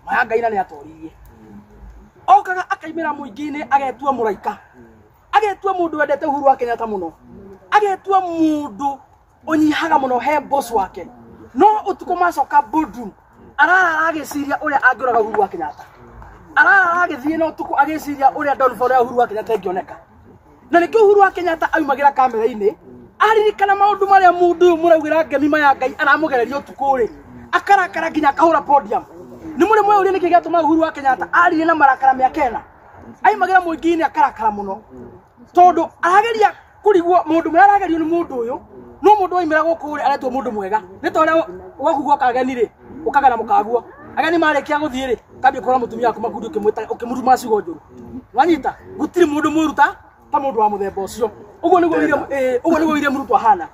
Maya Ngai na nĩ atoririe. Okaga akaimĩra mũingĩ-inĩ agetua mũraika. Agetua mũndũ wendete Uhuru wa Kenyatta mũno. Agetua mũndũ ũnyihaga mũno he boss wake. No ũtukũ macoka boardroom arara agĩciria ũrĩa angĩũraga Uhuru wa Kenyatta. Arara agĩthiĩ na ũtukũ agĩciria ũrĩa downfall ya Uhuru wa Kenyatta ĩngĩoneka. Na nĩkĩo Uhuru wa Kenyatta aumagĩra kamera-inĩ aririkana maũndũ marĩa mũndũ ũyũ mũraugĩra ngemi maya Ngai aramũgereria ũtukũ rĩ, akarakara nginya akahũra podium. Nĩ mũrĩ mweyũria nĩkĩ gĩatũma Uhuru wa Kenyatta aririe na marakara mĩaka ĩna. Aimagĩra mũingĩ-inĩ akarakara mũno tondũ arageria kũrigwo maũndũ marĩa aragerio nĩ mũndũ ũyũ, no mũndũ waimĩra gũkũ rĩ aretwo mũndũ mwega. Nĩ ta ũrĩa gwaku gwoka ageni rĩ, ũkagana mũkaguo. Ageni marĩkia gũthiĩ rĩ, kambia kũhũra mũtumia waku makundi ũkĩmũruma ciugo njũru. Wanyita? Gũtirĩ mũndũ mũru ta mũndũ wa mũthemba ũcio. Ũguo nĩguo William Ruto ahana.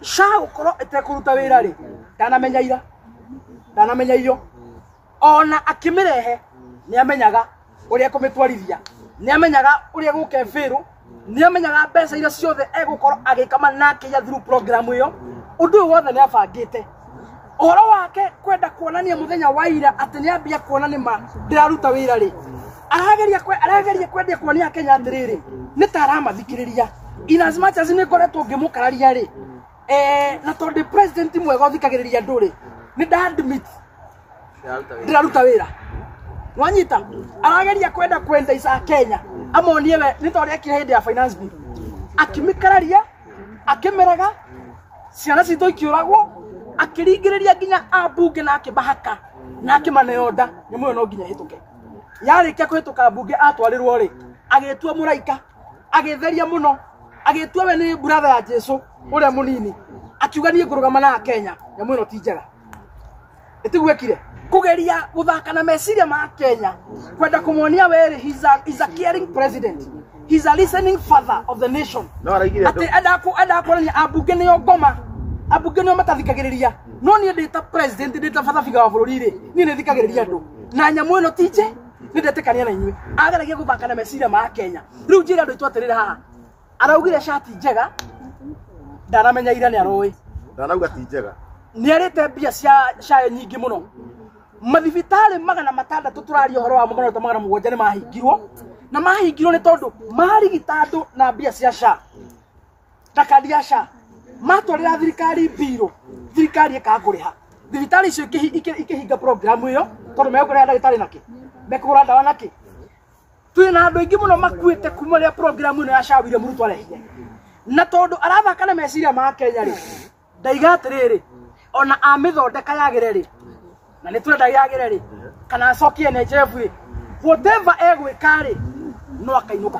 SHA gũkorwo ĩtekũruta wĩra rĩ, ndanamenya ira, ndanamenya iyo. Ona akĩmĩrehe nĩ amenyaga ũrĩa ekũmĩtwarithia, nĩ amenyaga ũrĩa gũka ĩbĩrũ, nĩ amenyaga mbeca iria ciothe egũkorwo agĩkama na akĩiya through program ĩyo. Ũndũ ũyũ wothe nĩ abangĩte. Ũhoro wake kwenda kuonania mũthenya wa ira atĩ nĩ ambia kuona nĩ ma ndĩraruta wĩra rĩ, arageria kwendia kuonia Kenya atĩrĩrĩ, nĩ ta aramathikĩrĩria. In as much as nĩ ngoretwo ngĩmũkararia rĩ, na tondũ president mwega ũthikagĩrĩria andũ rĩ, nĩ nda admit ndĩraruta wĩra. Wanyita? Arageria kwenda kwenda ica Kenya amonie we nĩ ta ũrĩa ekire hĩndĩ ya finance bill, akĩmĩkararia, akĩmĩrega, ciana citũ ikĩũragwo, akĩringĩrĩria nginya ambunge na akĩmahaka na akĩmaneo nda. Nyamũ ĩyo no nginya ĩhĩtũke. Yarĩkia kũhĩtũka mbunge atwarĩrwo rĩ, agĩtua mũraika, agĩtheria mũno, agĩtua we nĩ brother ya Jesu ũrĩa mũnini, akiuga niĩ ngũrũgama na Kenya. Nyamũ ĩno ti njega. Ĩtiguo ekire kũgeria gũthaka na meciria ma Kenya, kwenda kũmuonia we rĩ, he's a caring president, he's a listening father of the nation. No araigire atĩ endaga kuonania ambunge nĩo ngoma, ambunge nĩo matathikagĩrĩria. No niĩ ndĩ ta president, ndĩ ta father figure wa bũrũri rĩ, niĩ nĩ thikagĩrĩria andũ. Na nyamũ ĩno ti nje, nĩ ndetĩkania na inyuĩ. Ageragia gũthaka na meciria ma Kenya. Rĩu njĩre andũ aitũ atĩrĩrĩ haha, araugire cati njega, ndaramenya ira nĩ aroĩ. Ndanauga ti njega. Nĩ arĩte mbia cia SHA nyingĩ mũno. Mathibitarĩ 600 tũraria ũhoro wa 607 nĩ mahingirwo. Na mahingirwo nĩ tondũ marigita andũ na mbia cia SHA na kandi ya SHA matwarĩra thirikari mbirũ, thirikari ĩkaga kũrĩha. Thibitarĩ icio ikĩhinga program ĩyo tondũ megũkũrĩha ndagĩtarĩ nakĩ, mekũgũra ndawa nakĩ. Twĩ na andũ aingĩ mũno makuĩte kuma rĩrĩa program ĩno ya SHA William Ruto arehire. Na tondũ arathaka na meciria ma Kenya rĩ, ndaiga atĩrĩrĩ, ona amĩthondeka yagĩre rĩ, na nĩ tũrenda yagĩre rĩ, kana acokie NHIF rĩ, whatever egwĩka rĩ, no akainũka.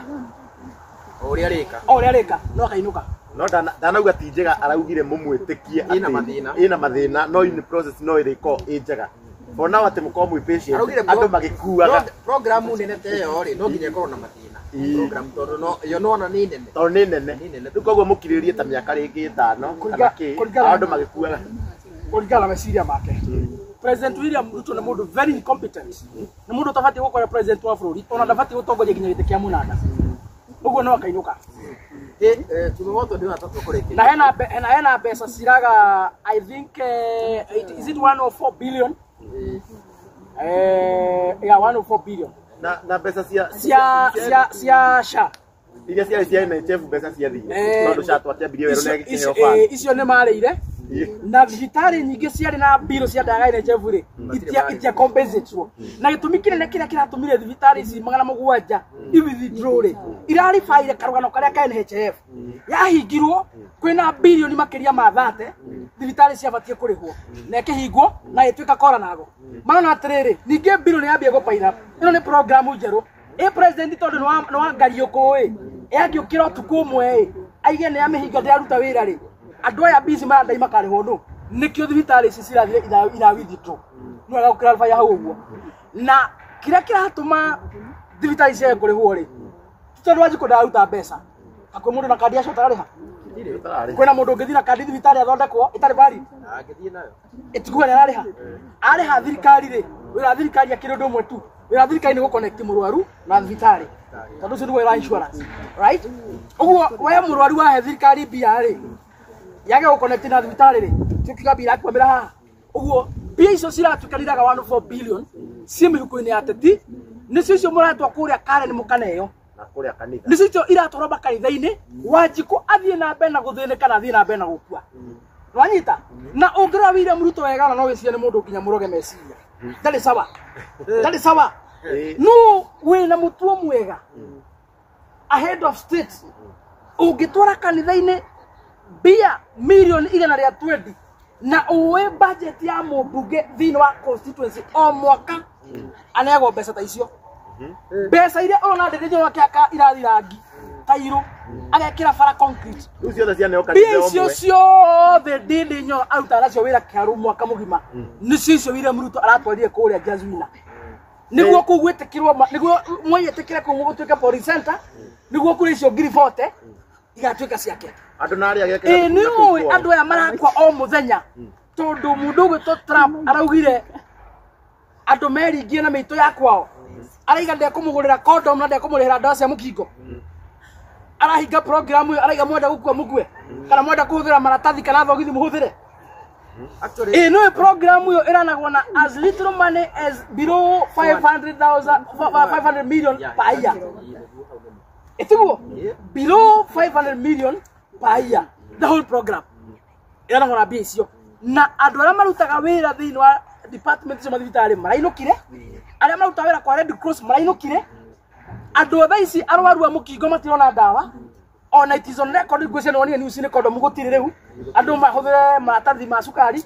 O ũrĩa arĩka. O ũrĩa arĩka, no akainũka. No ndanauga ti njega, araugire mũmwĩtĩkie Ĩna mathĩna. Ĩna mathĩna, no in process no ĩrĩkorwo ĩ njega. For now atĩ mũkorwo mwĩ patient, Araugire andũ magĩkuaga. Program nene ta ĩyo rĩ, no nginya ĩkorwo na mathĩna. Program tondũ no ĩyo nĩwona nĩ nene. Tondũ nĩ nene. Nĩ nene. Rĩu koguo mũkirĩrĩrie ta mĩaka rĩngĩ 5 kana kĩ, andũ magĩkuaga. Kũringana na meciria make. President William Ruto nĩ mũndũ very incompetent. Nĩ mũndũ ũtabatiĩ gũkorwo president wa bũrũri, ona ndabatiĩ gũtongoria nginya gĩtĩ kĩa mũnanda. Ũguo no akainũka. Tumamoto ndio watoto kũrĩkĩria. Na hena mbeca ciraga, I think is it 104 billion? Yeah, 104 billion. Na mbeca cia cia SHA. Iria ciarĩ cia NHIF mbeca ciathire. Tondũ SHA twakĩambirie werũ na ĩgĩkĩheo fund. Icio nĩ marĩire. Na thibitarĩ nyingĩ ciarĩ na mbirũ cia ndawa ya NHIF rĩ, itia compensate-wo. Na gĩtũmi kĩnene kĩrĩa kĩratũmire thibitarĩ ici 700 i withdraw rĩ, iraribaire karũgano karĩa ka NHIF. Yahingirwo kwĩna birioni makĩria ma 30 thibitarĩ ciabatiĩ kũrĩhwo. Na ĩkĩhingwo na ĩtuĩka kora nago. Marona atĩrĩrĩ, ningĩ mbirũ nĩ yambia gũpaira. Ĩno nĩ program njerũ. Ĩ president tondũ nĩ wa Ngariũkũ ĩ, angĩũkĩra ũtukũ ũmwe ĩ, aige nĩ amĩhinga ndĩraruta wĩra rĩ, andũ aya busy marandai makarĩhwo nũ. Nĩkĩo thibitarĩ ici cirathire ira withdraw. Nĩ wega gũclarify hau ũguo. Na kĩrĩa kĩratũma thibitarĩ ciage kũrĩhwo rĩ, ti tondũ Wanjikũ ndararuta mbeca. Ta kwĩ mũndũ na kandi ya SHA ũtararĩha. Kwĩna mũndũ ũngĩthiĩ na kandi thibitarĩ athondekwo ĩtarĩ valid. Angĩthiĩ nayo. Ĩtikuga nĩ ararĩha. Arĩha thirikari rĩ, wĩra wa thirikari akĩrĩ ũndũ ũmwe tu. Wĩra wa thirikari nĩ gũconnect mũrwaru na thibitarĩ. Tondũ ũcio nĩguo wĩra wa insurance. Right? Ũguo we mũrwaru wahe thirikari mbia rĩ, yage gũconnect na thibitarĩ rĩ, tukiuga mbia irakwamĩra haha. Ũguo mbia icio ciratuĩkanĩraga 104 billion ciĩ mĩhuko-inĩ ya ateti, nĩcio icio mũratwa kũrĩa Karen mũkaneo. Na kũrĩa kanitha. Nĩcio icio iratwarwo makanitha-inĩ, Wanjikũ athiĩ na mbere na gũthĩnĩka na athiĩ na mbere na gũkua. Wanyita? Na ũngĩrora William Ruto wega ona no wĩcirie nĩ mũndũ nginya mũroge meciria. Ndarĩ sawa. Ndarĩ sawa. No wĩna mũtuo mwega. A head of state ũngĩtwara kanitha-inĩ mbia milioni 120 na ũĩ budget ya mũmbunge thĩinĩ wa constituency o mwaka aneagwo mbeca ta icio. Mbeca iria ũrona ndĩrĩ akĩhaka irathi rangi tairũ agekĩra bara concrete. Rĩu ciothe cianeo kanitha Mbia icio ũmwe. ciothe Ndindi Nyoro arutaga nacio wĩra kĩharũ mwaka mũgima. Nĩcio icio William Ruto aratwarire kũrĩa Jazwina. Nĩguo kũu gwĩtĩkĩrwo, nĩguo mwĩtĩkĩre kũu gũtuĩke police center, nĩguo kũrĩ icio ngiri 40 igatuĩka ciake. Andũ na arĩa agekĩra Ĩ nĩ ũĩ andũ aya marakua o mũthenya tondũ mũndũ ũgwĩtwo Trump araugire andũ meringie na mĩitũ ya kwao. Araiga ndekũmũgũrĩra condom na ndekũmũrĩhĩra ndawa cia mũkingo. Arahinga program ĩyo, araiga mwenda gũkua mũkue kana mwenda kũhũthĩra maratathi kana thogithi mũhũthĩre. Actually, Ĩ nĩ program ĩyo ĩranagwo na as little money as below 500,000 500 million per year. Ĩtiguo? Below 500 million per year the whole program. Ĩranagwo na mbia icio. Na andũ arĩa marutaga wĩra thĩinĩ wa department icio mathibitarĩ marainũkire, arĩa marutaga wĩra kwa Red Cross marainũkire, andũ a thaa ici arwaru a mũkingo matirona ndawa, ona it is on record ngwĩciria nĩ wonire news-inĩ kondomu gũtirĩ rĩu, andũ mahũthĩre maratathi ma cukari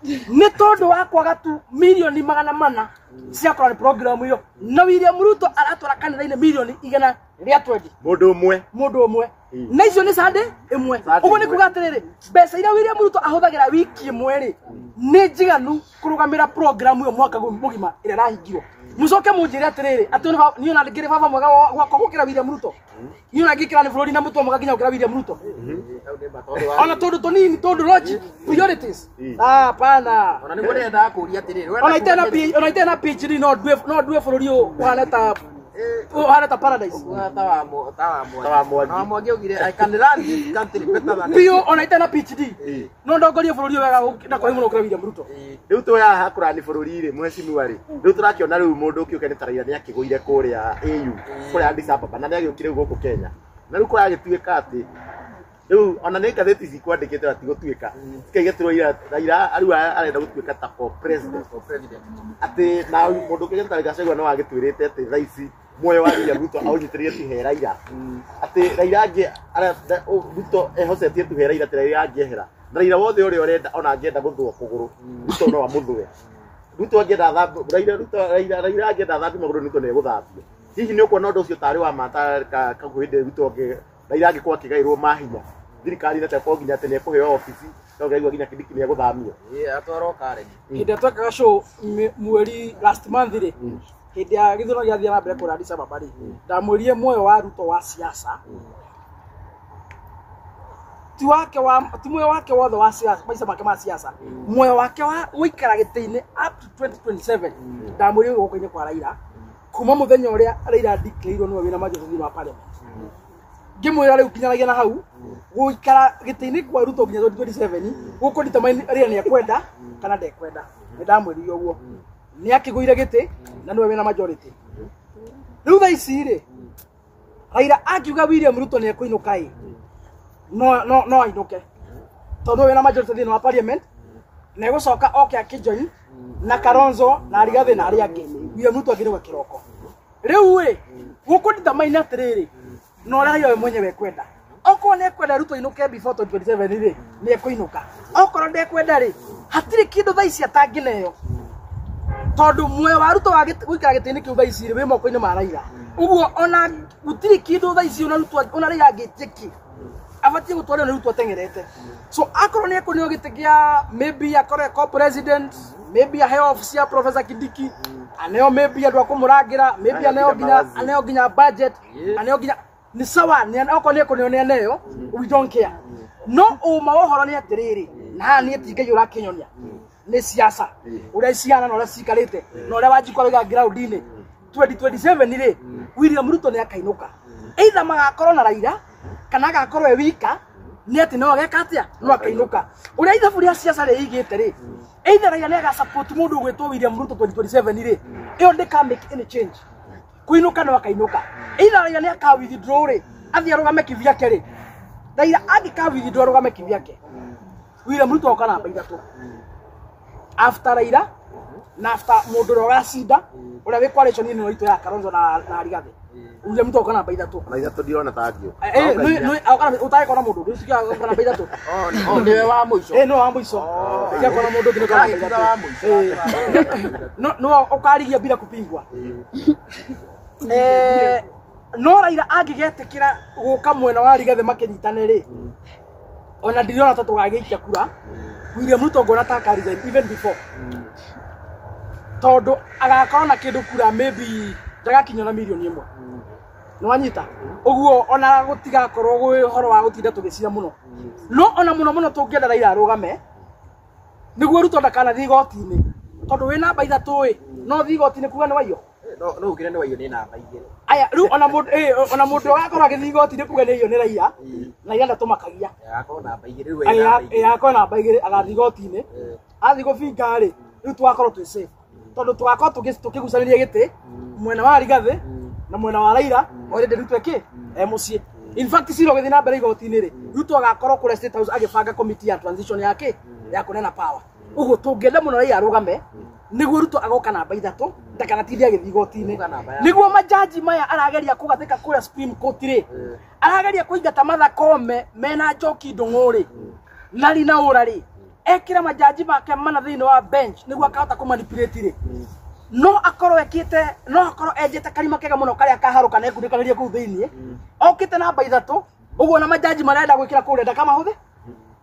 nĩ tondũ wa kwaga tu milioni 400 cia kũrora program ĩyo. Na William Ruto aratwara kanitha-inĩ milioni 120. Mũndũ ũmwe. Mũndũ ũmwe. Na icio nĩ Sunday ĩmwe. Sunday Ũguo nĩ ĩmwe. kuga atĩrĩrĩ, mbeca iria William Ruto ahũthagĩra wiki ĩmwe rĩ, nĩ njiganu kũrũgamĩra program ĩyo mwaka mũgima ĩrĩa ĩrahingirwo. Mũcoke mũnjĩre atĩrĩrĩ, atĩ niĩ ona ngĩrĩ baba mwega gwakwa gũkĩra William Ruto. Niĩ ona ngĩkĩra nĩ bũrũri na mũtwe mwega nginya gũkĩra William Ruto. Ona tondũ tũnini, tondũ logic, priorities. Ah, hapana. Ona nĩguo ndĩrendaga kũũria atĩrĩrĩ, Ona itarĩ na PhD no ndue bũrũri ũyũ ũhane ta Ũhana ta paradise. Ta wa Mwangi. Wa Mwangi augire, "I can run this country better than." Biũ ona itena PhD. No ndongorie bũrũri ũyũ wega na kwa mũno gũkĩra William Ruto. Rĩu twĩ haha kũrani bũrũri rĩ, mheshimiwa rĩ, rĩu tũrakĩona rĩu mũndũ ũkĩũke nĩ ta Raila nĩ akĩgũire kũrĩa AU, kũrĩa Addis Ababa, na nĩ agĩũkire rĩu gũkũ Kenya, na rĩu kũragĩtuĩka atĩ rĩu ona nĩ ngathĩti cikwandĩkĩte ati gũtuĩka cikaiga Raila Raila rĩu arenda gũtuĩka ta for president. For president. Atĩ na mũndũ ũkĩgĩte ta Gachagua no agĩtwĩrĩte atĩ thaa ici muoyo wa William Ruto aũnyitĩrĩire tu he Raila, atĩ Raila angĩ Ruto ehocetie tu he Raila, atĩ Raila angĩehera na Raila wothe ũrĩa ũrenda, ona angĩenda gũthũa kũgũrũ, Ruto no amũthũe. Ruto angĩenda athambi Raila, Ruto Raila Raila angĩenda athambi magũrũ, Ruto nĩ egũthambio. Hihi nĩ ũkuona ũndũ ũcio tarĩ wa ma ta kaguhĩ Ruto angĩ Raila angĩkorwo akĩgaĩrwo mahinya thirikari na takorwo nginya atĩ nĩ ekũheo obici, no ngaigua nginya Kindiki nĩ egũthamio? Ĩĩ, atwarwo Karen. Hĩndĩ ĩrĩa twekaga show mweri last month rĩ, hĩndĩ ya gĩthurano gĩathiĩ na mbere kũrĩa Addis Ababa rĩ, ndamwĩrire muoyo wa Ruto wa siasa ti wake wa ti muoyo wake wothe wa siasa, maica make ma siasa, muoyo wake wa gũikara gĩtĩ-inĩ up to 2027, ndamwĩrire wĩ guoko-inĩ kwa Raila kuma mũthenya ũrĩa Raila declareirwo nĩwe wĩna majority thĩinĩ wa parliament. Ngĩmwĩra rĩu kinyanagia na hau gũikara gĩtĩ-inĩ kwa Ruto nginya 2027 gũkũ determine Raila nĩ ekwenda kana ndekwenda. Nĩ ndamwĩrire ũguo nĩ akĩgũire gĩtĩ na nĩwe wĩna majority rĩu thaa ici rĩ. Raila akiuga William Ruto nĩ ekũinũka ĩ, no ainũke tondũ nĩwe wĩna majority thĩinĩ wa parliament, na egũcoka oke akĩjoin na Kalonzo na Rigathi na arĩa angĩ. William Ruto angĩrũga kĩroko rĩu ĩ gũkũ determine atĩrĩrĩ na ũrĩa Raila we mwenyewe ekwenda. Okorwo nĩ ekwenda Ruto ainũke before 2027 rĩ, nĩ ekũinũka. Okorwo ndekwenda rĩ, hatirĩ kĩndũ thaa ici atangĩneo tondũ muoyo wa Ruto wa gũikara gĩtĩ-inĩ kĩu thaa ici rĩ wĩ moko-inĩ ma Raila. Ũguo ona gũtirĩ kĩndũ thaa ici ona Ruto ona Raila angĩtĩki abatiĩ gũtwarwo nĩ Ruto ateng'erete. So akorwo nĩ ekũneo gĩtĩ kĩa maybe akorwo eko president, maybe aheo office ya Professor Kindiki, aneo maybe andũ a kũmũrangĩra, maybe aneo nginya aneo nginya budget, aneo nginya nĩ sawa, nĩ okorwo nĩ ekũneo nĩ aneo, we don't care. No ũma wa ũhoro nĩ atĩrĩrĩ, na haha niĩ ti Ngai ũrakĩnyonia, nĩ siasa ũrĩa ciana na ũrĩa cikarĩte na ũrĩa Wanjikũ arauga ground-inĩ 2027 rĩ, William Ruto nĩ akainũka, either magakorwo na Raila kana agakorwo e wika. Nĩ atĩ no ageka atĩa, no akainũka. Ũrĩa ithabu rĩa siasa rĩigĩte rĩ, either Raila nĩ agasupport mũndũ ũgwĩtwo William Ruto 2027 rĩ, ĩyo ndĩka make any change, kũinũka no akainũka. Either Raila nĩ aka withdraw rĩ, athiĩ arũgame kivyake rĩ, Raila angĩka withdraw arũgame kivyake, William Ruto oka namba 3 after Raila na after mũndũ ũrĩa ũgacinda ũrĩa wĩ coalition ĩno itũ ya Kalonzo na Rigathi. William Ruto oka namba 3. Ona 3 ndirona ta angĩũka. Ũtagĩkona mũndũ ũngĩ ũcio oka namba 3. Oh, nĩwe wa mũico. Ĩ no wa mũico, ũngĩakona mũndũ ũngĩ nĩ ũka namba Ũragĩtiga wa 3. mũico. No ũkarigia bila kupingwa. No Raila angĩgetĩkĩra gũka mwena wa Rigathi makĩnyitane rĩ, ona ndirona ta tũgagĩikia kura. William Ruto ngona ta aka resign even before tondũ agakorwo na kĩndũ kura maybe ndagakinya na mirioni 1. Nĩ wanyita ũguo, ona gũtigakorwo gwĩ ũhoro wa gũtinda tũgĩcira mũno. No ona mũno mũno tũngĩenda Raila arũgame nĩguo Ruto ndakanathiĩ igoti-inĩ, tondũ wĩ namba 3 ĩ no thiĩ igoti-inĩ kuga nĩ waiyo. No ukire nĩ waiyo nĩ namba 2. Aya rĩu ona mũndũ ona mũndũ ũgakorwo agĩthiĩ igoti-inĩ kuga nĩ aiyo nĩ Raila, Raila ndatũmakagia. Agakorwo namba 2 rĩu wĩ namba 2. Agakorwo namba 2 agathiĩ igoti-inĩ, athiĩ gũbinga rĩ, rĩu tũgakorwo twĩ safe tondũ tũgakorwo tũkĩgucanĩria gĩtĩ mwena wa Rigathi na mwena wa Raila. Already Ruto ĩkĩ e mũciĩ. In fact, cira ũgĩthiĩ na mbere igoti-inĩ rĩ, Ruto agakorwo kũrĩa State House agĩbanga committee ya transition yake ya kũneana power. Ũguo tũngĩenda mũno Raila arũgame nĩguo Ruto agoka namba 3 ndakanatinde agĩthiĩ igoti-inĩ. Agoka namba ya- Nĩguo majaji maya arageria kũgathĩka kũrĩa Supreme Court rĩ, arageria kũingata Martha Koome mena Njoki Ndung'u rĩ na Rina Ura rĩ, ekĩra majaji make mana thĩinĩ wa bench nĩguo akahota kũmanipulate rĩ, no akorwo ekĩte, no akorwo enjete karima kega mũno karĩa kaharũka na ekunĩkanĩria kũu thĩinĩ okĩte namba 3. Ũguo na majaji marenda gwĩkĩra kũrĩa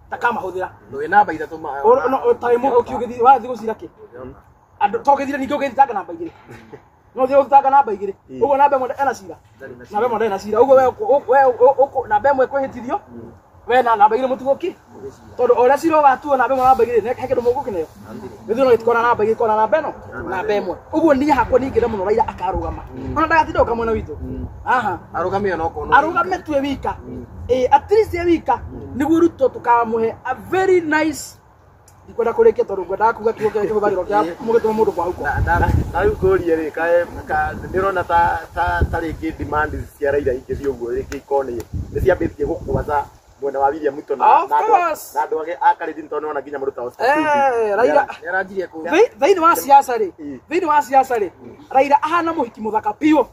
ndakamahũthĩra. Wĩ namba 3 ma. Ta ĩmwe ũkĩũgĩthiĩ wathiĩ gũcira kĩ andũ to gĩthire ningĩ ũgĩthitanga namba 2, no ũthiĩ gũthitanga namba 2. Ũguo namba 1 ena cira, namba 1 ndarĩ na cira. Ũguo we namba 1 ĩkwĩhĩtithio We na namba igĩrĩ mũtigũki tondũ ũrĩa cira ũgatuo namba ĩmwe namba igĩrĩ he kĩndũ mũgũkĩneo gĩthurano gĩtikona namba igĩrĩ kona namba ĩno namba ĩmwe. Ũguo niĩ hakwa ningĩra mũno Raila akarũgama ona ndagatinda ũka mwena witũ aha Arũgame ona okorwo no arũgame tu e wika at least e wika nĩguo Ruto tũkamũhe a very nice ndikwenda kũrĩkia tondũ ngwendaga kuga kiugo kĩrĩa kĩhũthagĩrwo kĩa mũgĩtũma mũndũ kwahũko. Na rĩu ngũrie rĩ, nĩ ũrona ta rĩngĩ demand cia Raila ingĩthiĩ ũguo rĩngĩ ikorwo nĩ ciambĩtie gũkwaza mwena wa William Ruto na Of course. na andũ ake a Kalenjin tondũ nĩwona nginya mũndũ ta Oscar Sudi. Raila Nĩaranjirie kũ thĩinĩ wa siasa rĩ, Mm. thĩinĩ wa siasa rĩ, Raila ahana mũhiki mũthaka biũ.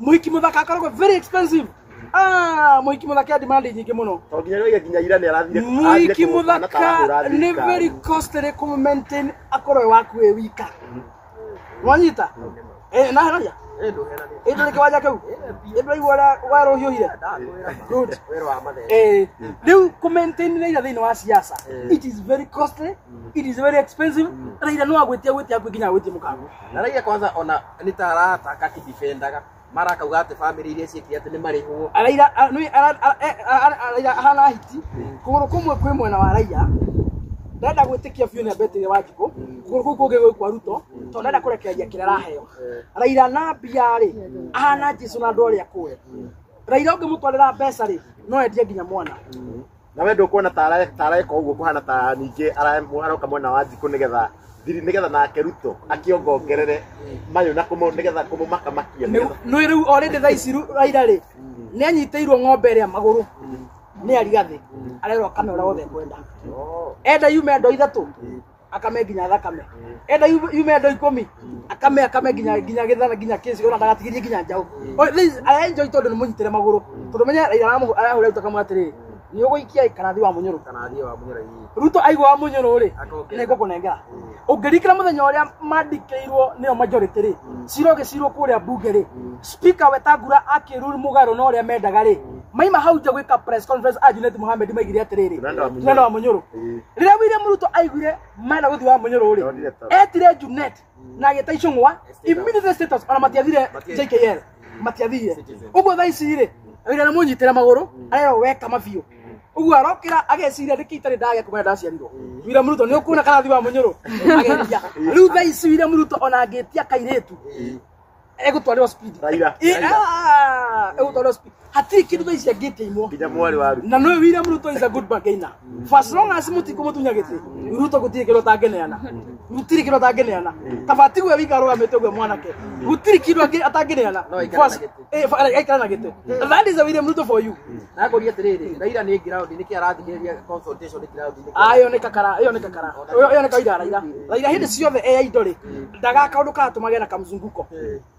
Mũhiki mũthaka akoragwo very expensive. Mũhiki mũthaka e demand nyingĩ mũno. Tondũ nginya rĩu nginya ira nĩ arathire Mũhiki mũthaka nĩ very costly kũ maintain akorwo e waku wĩ wika. Wanyita? Na heraria? Ndũhenania. Ndũrĩ kĩwanja kĩu? Ndũraigua ũrĩa werũhiũhire? Good. Wĩra wa mathe. Rĩu kũ maintain Raila thĩinĩ wa siasa it is very costly, it is very expensive. Raila no agwĩtie gwĩtia hakuhĩ nginya agwĩtie mũkago. Na Raila kwanza ona nĩ ta arataka akĩdefendaga mara akauga atĩ family iria ciĩkire atĩ nĩ marĩhwo. Raila Raila ahana hiti kũgũrũ kũmwe kwĩ mwena wa Raila ndenda gwĩtĩkia biũ nĩ ambĩtĩire Wanjikũ kũgũrũ kũu kũngĩ gwĩ kwa Ruto tondũ ndenda kũrekereria kĩrĩa araheo. Raila na mbia rĩ ahana Jesu na andũ arĩa akũĩ. Raila ũngĩmũtwarĩra mbeca rĩ no endie nginya mwana. Na we ndũkuona ta areka ũguo kũhana ta ningĩ aroka mwena wa Wanjikũ nĩgetha thiri nĩgetha nake Ruto akĩongongerere mayũ na nĩgetha kũmũmakamakia nĩgetha Nĩ rĩu already thaa ici Raila rĩ nĩ anyitĩirwo ng'ombe ĩrĩa magũrũ nĩ Arigathĩ arerwo akame ũrĩa wothe ekwenda. Enda yume ndo ithatũ akame nginya thakame, enda yume ndo 10 akame akame nginya nginya gĩthana nginya kĩci ona ndagatigirie nginya njaũ. Araenjoy tondũ nĩ mũnyitĩre magũrũ tondũ menya Raila arahũra Ruto akamwĩra atĩrĩrĩ nĩ ũgũikia kanathi wa Mũnyũrũ. Kana thiĩ wa Mũnyũrũ ii. Ruto aigua wa Mũnyũrũ rĩ Akongerera. nĩ ngũkũnengera. Ũngĩririkana mũthenya ũrĩa mandĩkĩirwo nĩo majority rĩ cira ũgĩcirwo kũrĩa bunge rĩ speaker Wetangula akĩrule mũgarũ na ũrĩa mendaga rĩ maima hau nja gwĩka press conference a Junet Mohamed maigire atĩrĩrĩ Tunaenda wa Mũnyũrũ. tunaenda wa Mũnyũrũ. Rĩrĩa William Ruto aiguire mena gũthiĩ wa Mũnyũrũ rĩ Ndonire ta- etire Junet na agĩta Icũng'wa immediately status ona matiathire JKL matiathire. Ũguo thaa ici rĩ Raila nĩ mũnyitĩre magũrũ arerwo weka mabiũ ũguo arokĩra ageciria nĩkĩ itarĩ ndagĩa kuma ndaciarirwo. William Ruto nĩ ũkuona karathi wa Mũnyũrũ agetia. Rĩu thaa ici William Ruto ona angĩtia kairĩtu egũtwarĩrwo speed. Raila. Egũtwarĩrwo speed hatirĩ kĩndũ thaa ici angĩtia imwo. Nginya mwarĩ wa Ruto. Na nĩ William Ruto is a good bargainer for as long as mũtikũmũtunya gĩtĩ Ruto gũtirĩ kĩndũ atangĩneana, gũtirĩ kĩndũ atangĩneana kaba tigwe wika arũgamĩte ũguo mwanake gũtirĩ kĩndũ atangĩneana. No aikare na gĩtĩ. Aikare na gĩtĩ. That is a William Ruto for you. Na ngũria atĩrĩrĩ, Raila nĩ ground nĩkĩ arathikĩrĩria consultation ground nĩkĩ? Ĩyo nĩ kakara, ĩyo nĩ kakara, ĩyo nĩ kawaida ya Raila. Raila hĩndĩ ciothe e indo rĩ ndaga kaũndũ karatũma na kamzunguko.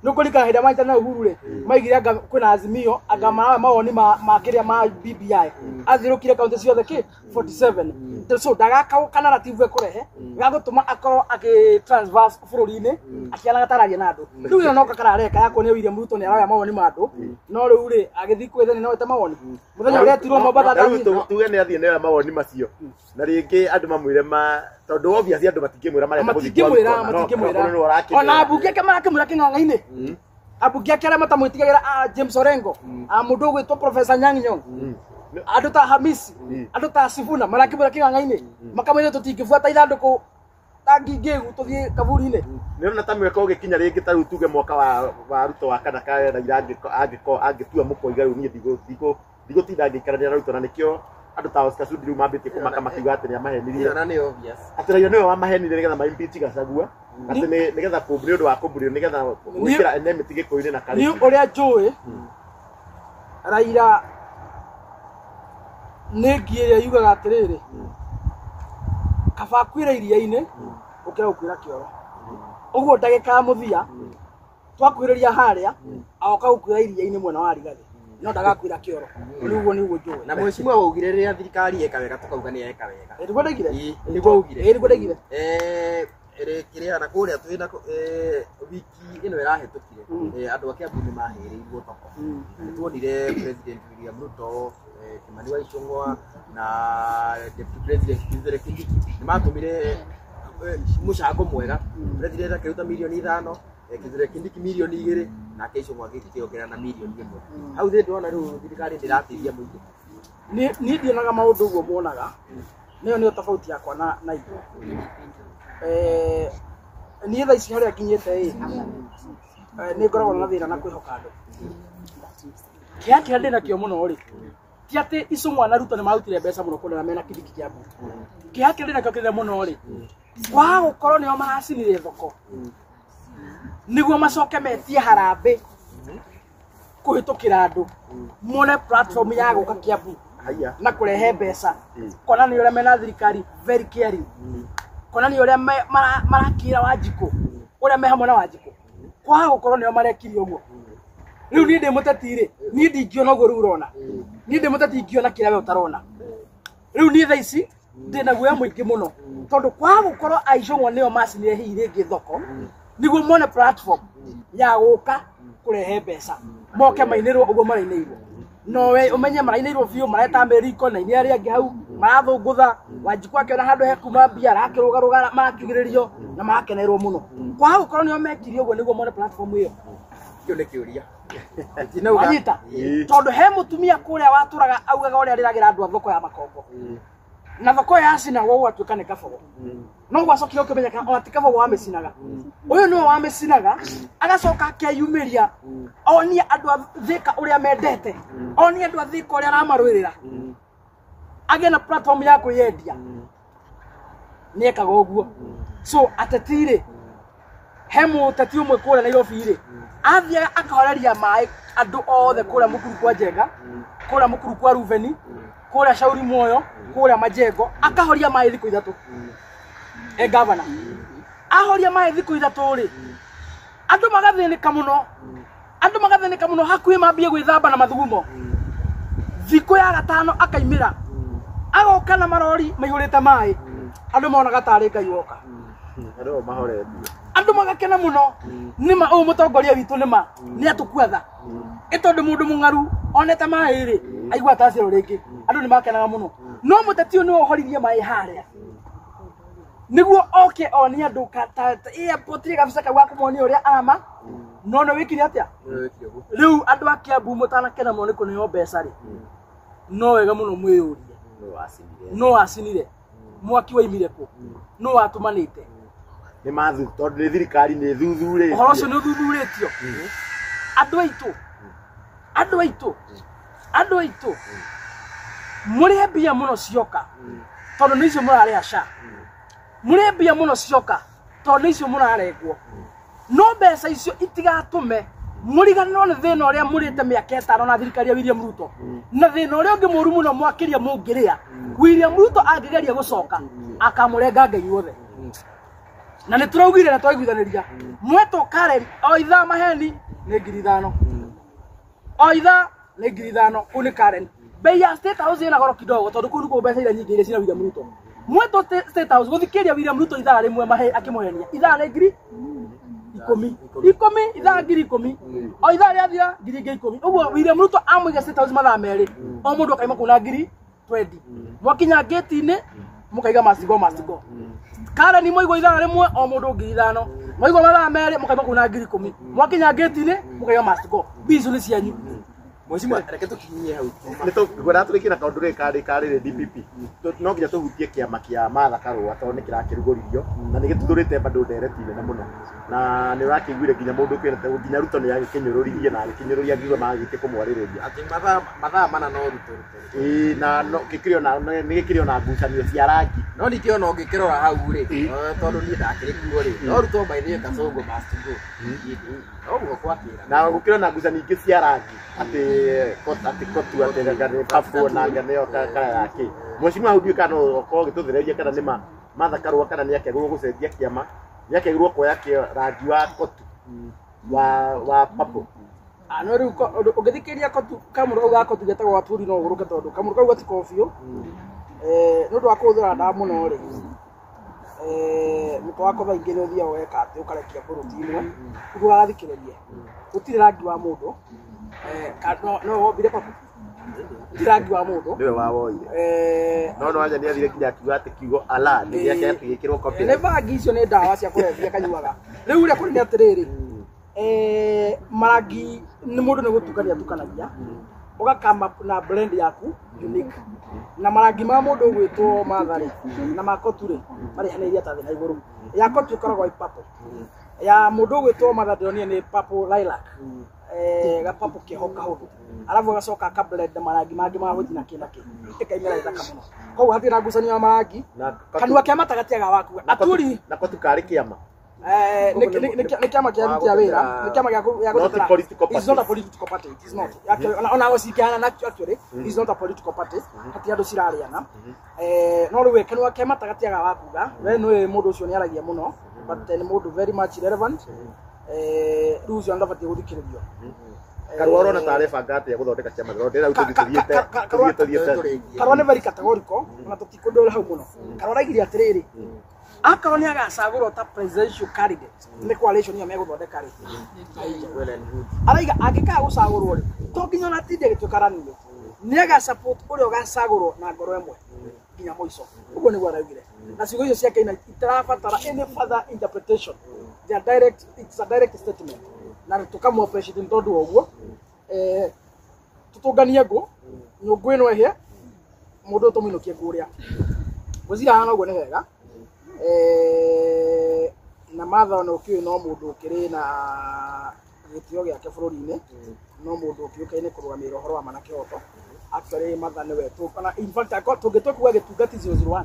Nĩ ũkũririkana hĩndĩ ĩrĩa manyitanĩra na Uhuru rĩ maigire anga kwĩna Azimio anga mawoni ma kĩrĩa ma BBI athiũrũkire kaunti ciothe kĩ 47 so ndaga ka narrative ekũrehe gagũtũma akorwo akĩ transverse bũrũri-inĩ akĩanaga tararia na andũ. Rĩu ĩyo no kakara areka ya kuonia William Ruto nĩ aroya mawoni ma andũ no rĩu rĩ agĩthiĩ kwĩthenia no ete mawoni mũthenya ũrĩa etirwo Mombatha Na rĩu ndathiĩ. tuge nĩ athiĩ nĩoya mawoni macio na rĩngĩ andũ mamwĩre ma tondũ obviously andũ matingĩmwĩra marenda gũthiĩ kwa Matingĩmwĩra Ruto, no, matingĩmwĩra no, no, arakĩmwĩra. ona ambunge ake marakĩmwĩra kĩng'ang'a-inĩ ambunge ake arĩa matamwĩtigagĩra a James Orengo a mũndũ ũgwĩtwo Professor Anyang' Nyong'o andũ ta Hamisi andũ ta Sifuna marakĩmwĩra kĩng'ang'a-inĩ makamwĩra tũtingĩbuata ithandũkũ ta ngingĩgu tũthiĩ kaburi-inĩ. Nĩ ũrona ta mwaka ũgĩkinya rĩngĩ ta rĩu tuge mwaka wa Ruto wa kana ka Raila angĩtua mũkoiga rĩu niĩ ndigũtinda ngĩikarania na Ruto na nĩkĩo andũ ta Oscar Sudi rĩu mambĩtie kũmaka makiuga atĩ nĩamahenirie. Ĩyo na nĩ obvious. Atĩ Raila nĩwe wamahenirie nĩgetha ma impeach Gachagua atĩ nĩgetha nĩ ũndũ wa kũmburio nĩgetha gwĩkĩra enmity Gĩkũyũ-inĩ na Nĩ Kalenjin. ũrĩa njũĩ Raila nĩ ngi ĩrĩa yugaga atĩrĩrĩ kaba akuĩre iria-inĩ gũkĩra gũkuĩra kĩoro. Ũguo ndagĩka ya mũthia twakuhĩrĩria harĩa agoka gũkuĩra iria-inĩ mwena wa Rigathĩ no ndagakuĩra kĩoro. Rĩu ũguo nĩguo njũĩ. Na mheshimiwa waugire rĩrĩa thirikari yeka wega tũkauga nĩ yeka wega. Nĩguo ndaigire? Nĩguo augire. Nĩguo ndaigire. Kĩrĩa na kũrĩa twĩna wiki ĩno ĩrahĩtũkire andũ a Kiambu nĩ mahĩrĩirwo thoko. Nĩ tuonire President William Ruto, Kimani wa Ichung'wa na Deputy President Kithure Kindiki nĩ matũmire mũcango mwega. President akĩruta mirioni 5, Kithure Kindiki mirioni 2 nake Ichung'wa agĩkĩongerera na mirioni 1. Hau thĩ ndĩrona rĩu thirikari ndĩrateithia mũingĩ. Niĩ ndionaga maũndũ ũguo muonaga. Nĩyo nĩyo tofauti yakwa na ithuĩ. Niĩ thaa ici harĩa nginyĩte ĩ, nĩ ngoragwo na thĩna na kwĩhoka andũ. Kĩeha kĩrĩa ndĩnakĩo mũno rĩ, ti atĩ Icũng'wa na Ruto nĩ marutire mbeca mũno kũrĩa mena Kindiki Kiambu. Kĩeha kĩrĩa ndĩnakĩo kĩnene mũno rĩ, kwaga gũkorwo nĩo maracinire thoko nĩguo macoke metie harambĩ kũhĩtũkĩra andũ mone platform ya gũka Kiambu Haiya. na kũrehe mbeca, kona nĩ ũrĩa mena thirikari very caring, kona nĩ ũrĩa marakĩra Wanjikũ, ũrĩa me hamwe na Wanjikũ, kwaga gũkorwo nĩo marekire ũguo. Rĩu niĩ ndĩ mũteti rĩ, niĩ ndingĩona ũguo rĩu ũrona, niĩ ndĩ mũteti ingĩona kĩrĩa we ũtarona. Rĩu niĩ thaa ici ndĩna guoya mũingĩ mũno tondũ kwaga gũkorwo Aicũng'wa nĩo macinire hihi rĩngĩ thoko nĩguo mone platform ya gũka kũrehe mbeca, moke mainĩrwo ũguo marainĩirwo. No we ũmenye marainĩirwo biũ, mareta Ameriko na iria arĩa angĩ hau marathũngũtha. Wanjikũ akĩona handũ he kuma mbia arakĩrũgarũga, marakiugĩrĩrio na marakenerwo mũno. Kwaga gũkorwo nĩo mekire ũguo nĩguo mone platform ĩyo. Kĩu nĩ kĩũria. Wanyita? Tondũ he mũtumia kũrĩa watũraga augaga ũrĩa arĩragĩra andũ a thoko ya Makongo, na thoko ĩyo yacinagwo gũgatuĩka nĩ Kabogo, no gwacokire ũkĩmenyeka ona ti Kabogo wamĩcinaga, ũyũ nĩwe wamĩcinaga, agacoka akeyumĩria onie andũ a Thĩka ũrĩa mendete, onie andũ a Thĩka ũrĩa aramarũĩrĩra, agĩe na platform ya kwĩyendia, nĩekaga ũguo. So ateti rĩ, he mũteti ũmwe kũrĩa Nairobi rĩ, athiaga akahoreria maĩ andũ othe kũrĩa Mũkuru kwa Njenga, kũrĩa Mũkuru kwa Ruveni, kũrĩa Shauri Moyo, kũrĩa Majengo, akahoria maĩ thikũ ithatũ e gavana. Ahoria maĩ thikũ ithatũ rĩ, andũ magathĩnĩka mũno, andũ magathĩnĩka mũno, hakuhĩ mambie gwĩthamba na mathugumo. Thikũ ya gatano akaimĩra, agoka na marori maihũrĩte maĩ, andũ monaga tarĩ Ngai woka. Andũ mahoretie. Andũ magakena mũno, nĩma ũyũ mũtongoria witũ nĩma nĩ atũkuatha, ĩ tondũ mũndũ mũng'aru onete maĩ rĩ, aigua ataciarwo rĩngĩ, andũ nĩ makenaga mũno. No mũteti ũyũ nĩwe ũhoririe maĩ harĩa nĩguo oke onie andũ airport rĩ gabica kau ga kũmonia ũrĩa arama, no nĩ wĩkire atĩa? Rĩu andũ a Kiambu mũtanakena mũno nĩ kũneo mbeca rĩ, no wega mũno mwĩyũrie no wacinire mwaki waimire kũ, no watũmanĩte. Nĩ mathu tondũ nĩ thirikari nĩ thuthurĩtie. Ũhoro ũcio nĩ ũthuthurĩtio. Andũ aitũ, andũ aitũ, andũ aitũ, mũrĩhe mbia mũno cioka tondũ nĩ icio mũrarĩha SHA, mũrĩhe mbia mũno cioka tondũ nĩ icio mũrarengwo, no mbeca icio itigatũme mũriganĩrwo nĩ thĩna ũrĩa mũrĩte mĩaka ĩtano na thirikari ya William Ruto, na thĩna ũrĩa ũngĩ mũru mũno mwakĩria mũngĩrĩa. William Ruto angĩgeria gũcoka akamũrenga Ngai wothe. Na nĩ tũraugire na twaiguithanĩria, mwetwo Karen o ithaa maheni nĩ 5,000, o ithaa nĩ 5,000. Kũu nĩ Karen. Bei ya State House ĩna goro kidogo tondũ kũu nĩkuo mbeca iria nyingĩ iria cina William Ruto. Mwetwo State House gũthikĩrĩria William Ruto ithaa rĩmwe akĩmũhenia ithaa nĩ 10,000, ikũmi, ithaa 10,000, o ithaa rĩathira 10,000. Ũguo William Ruto amũiga State House mathaa merĩ, o mũndũ akaima kũu na 20,000. Mwakinya ngĩti-inĩ mũkaiga must go, must go. Karen mwaigua ithaa rĩmwe o mũndũ 5,000, mwaigua mathaa merĩ mũkaima kũu na 10,000, mwakinya ngĩti-inĩ mũkaiga must go. Mbia icio nĩ cianyu. Mheshimiwa, reke tũkinyie hau. Nĩ tũngwenda tũrĩkie na kaũndũ gĩkĩ karĩ DPP. No nginya tũhutie kĩama kĩa Martha Karũa tondũ nĩ kĩrakĩrugũririo na nĩ gĩtuthũrĩte bado ndereti nene mũno, na nĩ ũrakĩiguire nginya mũndũ ũkwĩrĩte nginya Ruto nĩ agĩkĩnyũrũririe na agĩkĩnyũrũria ngiuga magĩte kũmwarĩrĩria. Atĩ mathaa mana no Ruto, Ruto. Ĩĩ, na no gĩkĩrĩ ona nĩ gĩkĩrĩ ona ngucanio cia rangi. No ningĩ ona ũngĩkĩrora hau rĩ, tondũ niĩ ndakĩrĩ kuo rĩ, no Ruto by the way Kasongo must go. Noguo gwakĩra. Na gũkĩrĩ ona ngucanio ingĩ cia rangi atĩ atĩ kotu atĩ nĩ babu na nganeo kara yake. Mheshimiwa hau ndiũĩ kana no ũkorwo ũgĩtũthereria kana nĩ ma Martha Karũa kana nĩ akĩagĩrĩirwo gũcenjia kĩama, nĩ akĩagĩrĩirwo kuoya rangi wa kotu wa purple. No rĩu ũngĩthikĩrĩria kotu kamũro kau ga kotu getagwo gaturi no ũgũrũke tondũ kamũro kau gatiko biũ. Nĩ ũndũ wa kũhũthĩra ndawa mũno rĩ, mũtwe wakwa thaa ingĩ nĩ ũthiaga ũgeka atĩ ũkarekia mbũrũti imwe ndũgathikĩrĩrie, gũtirĩ rangi wa mũndũ. No wombire purple, gũtirĩ rangi wa mũndũ. Nĩwe wawoire. No no anja nĩ athire nginya akiuga atĩ kiugo Allah nĩ gĩake atĩ gĩkĩrwo copyright. Nĩ bangi icio nĩ ndawa cia kũrebia kanyuaga. Rĩu ũrĩa kũrĩ nĩ atĩrĩrĩ, marangi nĩ mũndũ nĩ gũtukania atukanagia. Ũgakama na blend yaku unique. Na marangi ma mũndũ ũgwĩtwo Mathare na ma Kotu rĩ, marĩhanĩirie ta thĩ na igũrũ. Ya Kotu ĩkoragwo ĩ purple. Ya mũndũ ũgwĩtwo Martha ndĩronire nĩ purple lilac. Ga purple keho kahũthũ. Arabu agacoka aka blend marangi mangĩ ma white na kĩ na kĩ. Ĩkaimĩra ĩthaka mũno. Koguo hatirĩ na ngucanio ya marangi. Kanua ke mata gatiaga wakuga. Aturi na Kotu karĩ kĩama. Nĩ kĩama kĩa aruti a wĩra, nĩ kĩama gĩa Not a political It's not a political party. It is not. Actually, ona gũcikĩhana actually, it's not a political party. Hatirĩ andũ cirarĩana. No rĩu kanua ke mata gatiaga wakuga. We nĩwe mũndũ ũcio nĩaragia mũno, but nĩ mũndũ very much relevant. Rĩu ũcio ndabatiĩ gũthikĩrĩrio. Karua ũrona ta arebanga atĩa gũthondeka kĩama ndĩrona rĩu tũthiĩte tũthiĩte Karua nĩ very categorical, ona tũtikũndũra hau mũno. Karua araigire atĩrĩrĩ, akorwo nĩ agacagũrwo ta presidential candidate nĩ coalition ĩyo megũthondeka rĩ, araiga angĩkaga gũcagũrwo rĩ, to nginya ona atinde agĩtuĩka running mate, nĩ aga support ũrĩa ũgacagũrwo na ngoro ĩmwe nginya mũico. Ũguo nĩguo araugire, na ciugo icio ciake itirabatara any further interpretation. They are direct, it's a direct statement, na tũkamũ appreciate nĩ tondũ wa ũguo. Tũtũnganie ngũ nyũngũ ĩno ĩhĩe, mũndũ ũyũ tũmũinũkie ngũ ũrĩa ngwĩciria hana ũguo nĩ wega. Na Martha ona ũkĩũĩ no mũndũ ũkĩrĩ na gĩtĩo gĩake bũrũri-inĩ, no mũndũ ũkĩũkaine kũrũgamĩrĩra ũhoro wa ma na kĩhoto. Actually Martha nĩwe ona in fact akorwo tũngĩtua kuga gĩtungati 001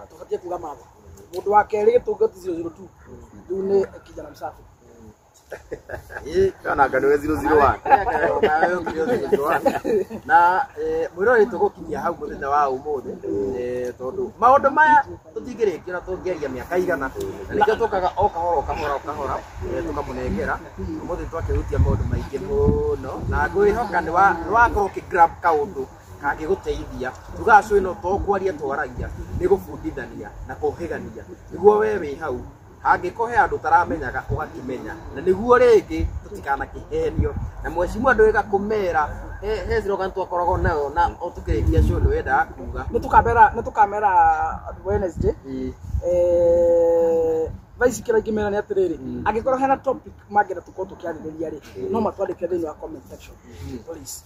tũbatiĩ kuga Martha. Mũndũ wa kerĩ gĩtungati 002 rĩu nĩ kijana msafi. Kana anga nĩwe 001. Na mwĩroreri tũgũkinyia hau mũthenya wa ũmũthĩ, tondũ maũndũ maya tũtingĩrĩkia na tũngĩaria mĩaka igana, na nĩkĩo tũkaga o kahora o kahora o kahora, tũkamũnengera. Ũmũthĩ twakĩhutia maũndũ maingĩ mũno, na ngwĩhoka nĩ wakorwo ũkĩ grab kaũndũ kangĩgũteithia. Tugaga show ĩno to kwaria twaragia, nĩ gũbundithania na kũhĩgania, nĩguo we wĩ hau hangĩkorwo he andũ ũtaramenyaga ũgakĩmenya, na nĩguo rĩngĩ tũtikanakĩhenio. Na mheshimiwa ndwĩga kũmera he slogan twakoragwo nayo na o tũkĩrĩkia show nĩ wendaga kuga. Nĩ tũkamera Wednesday. Thaa ici kĩrĩa ingĩmera nĩ atĩrĩrĩ, angĩkorwo hena topic mangĩenda tũkorwo tũkĩarĩrĩria rĩ, no matwandĩke thĩinĩ wa comment section, please.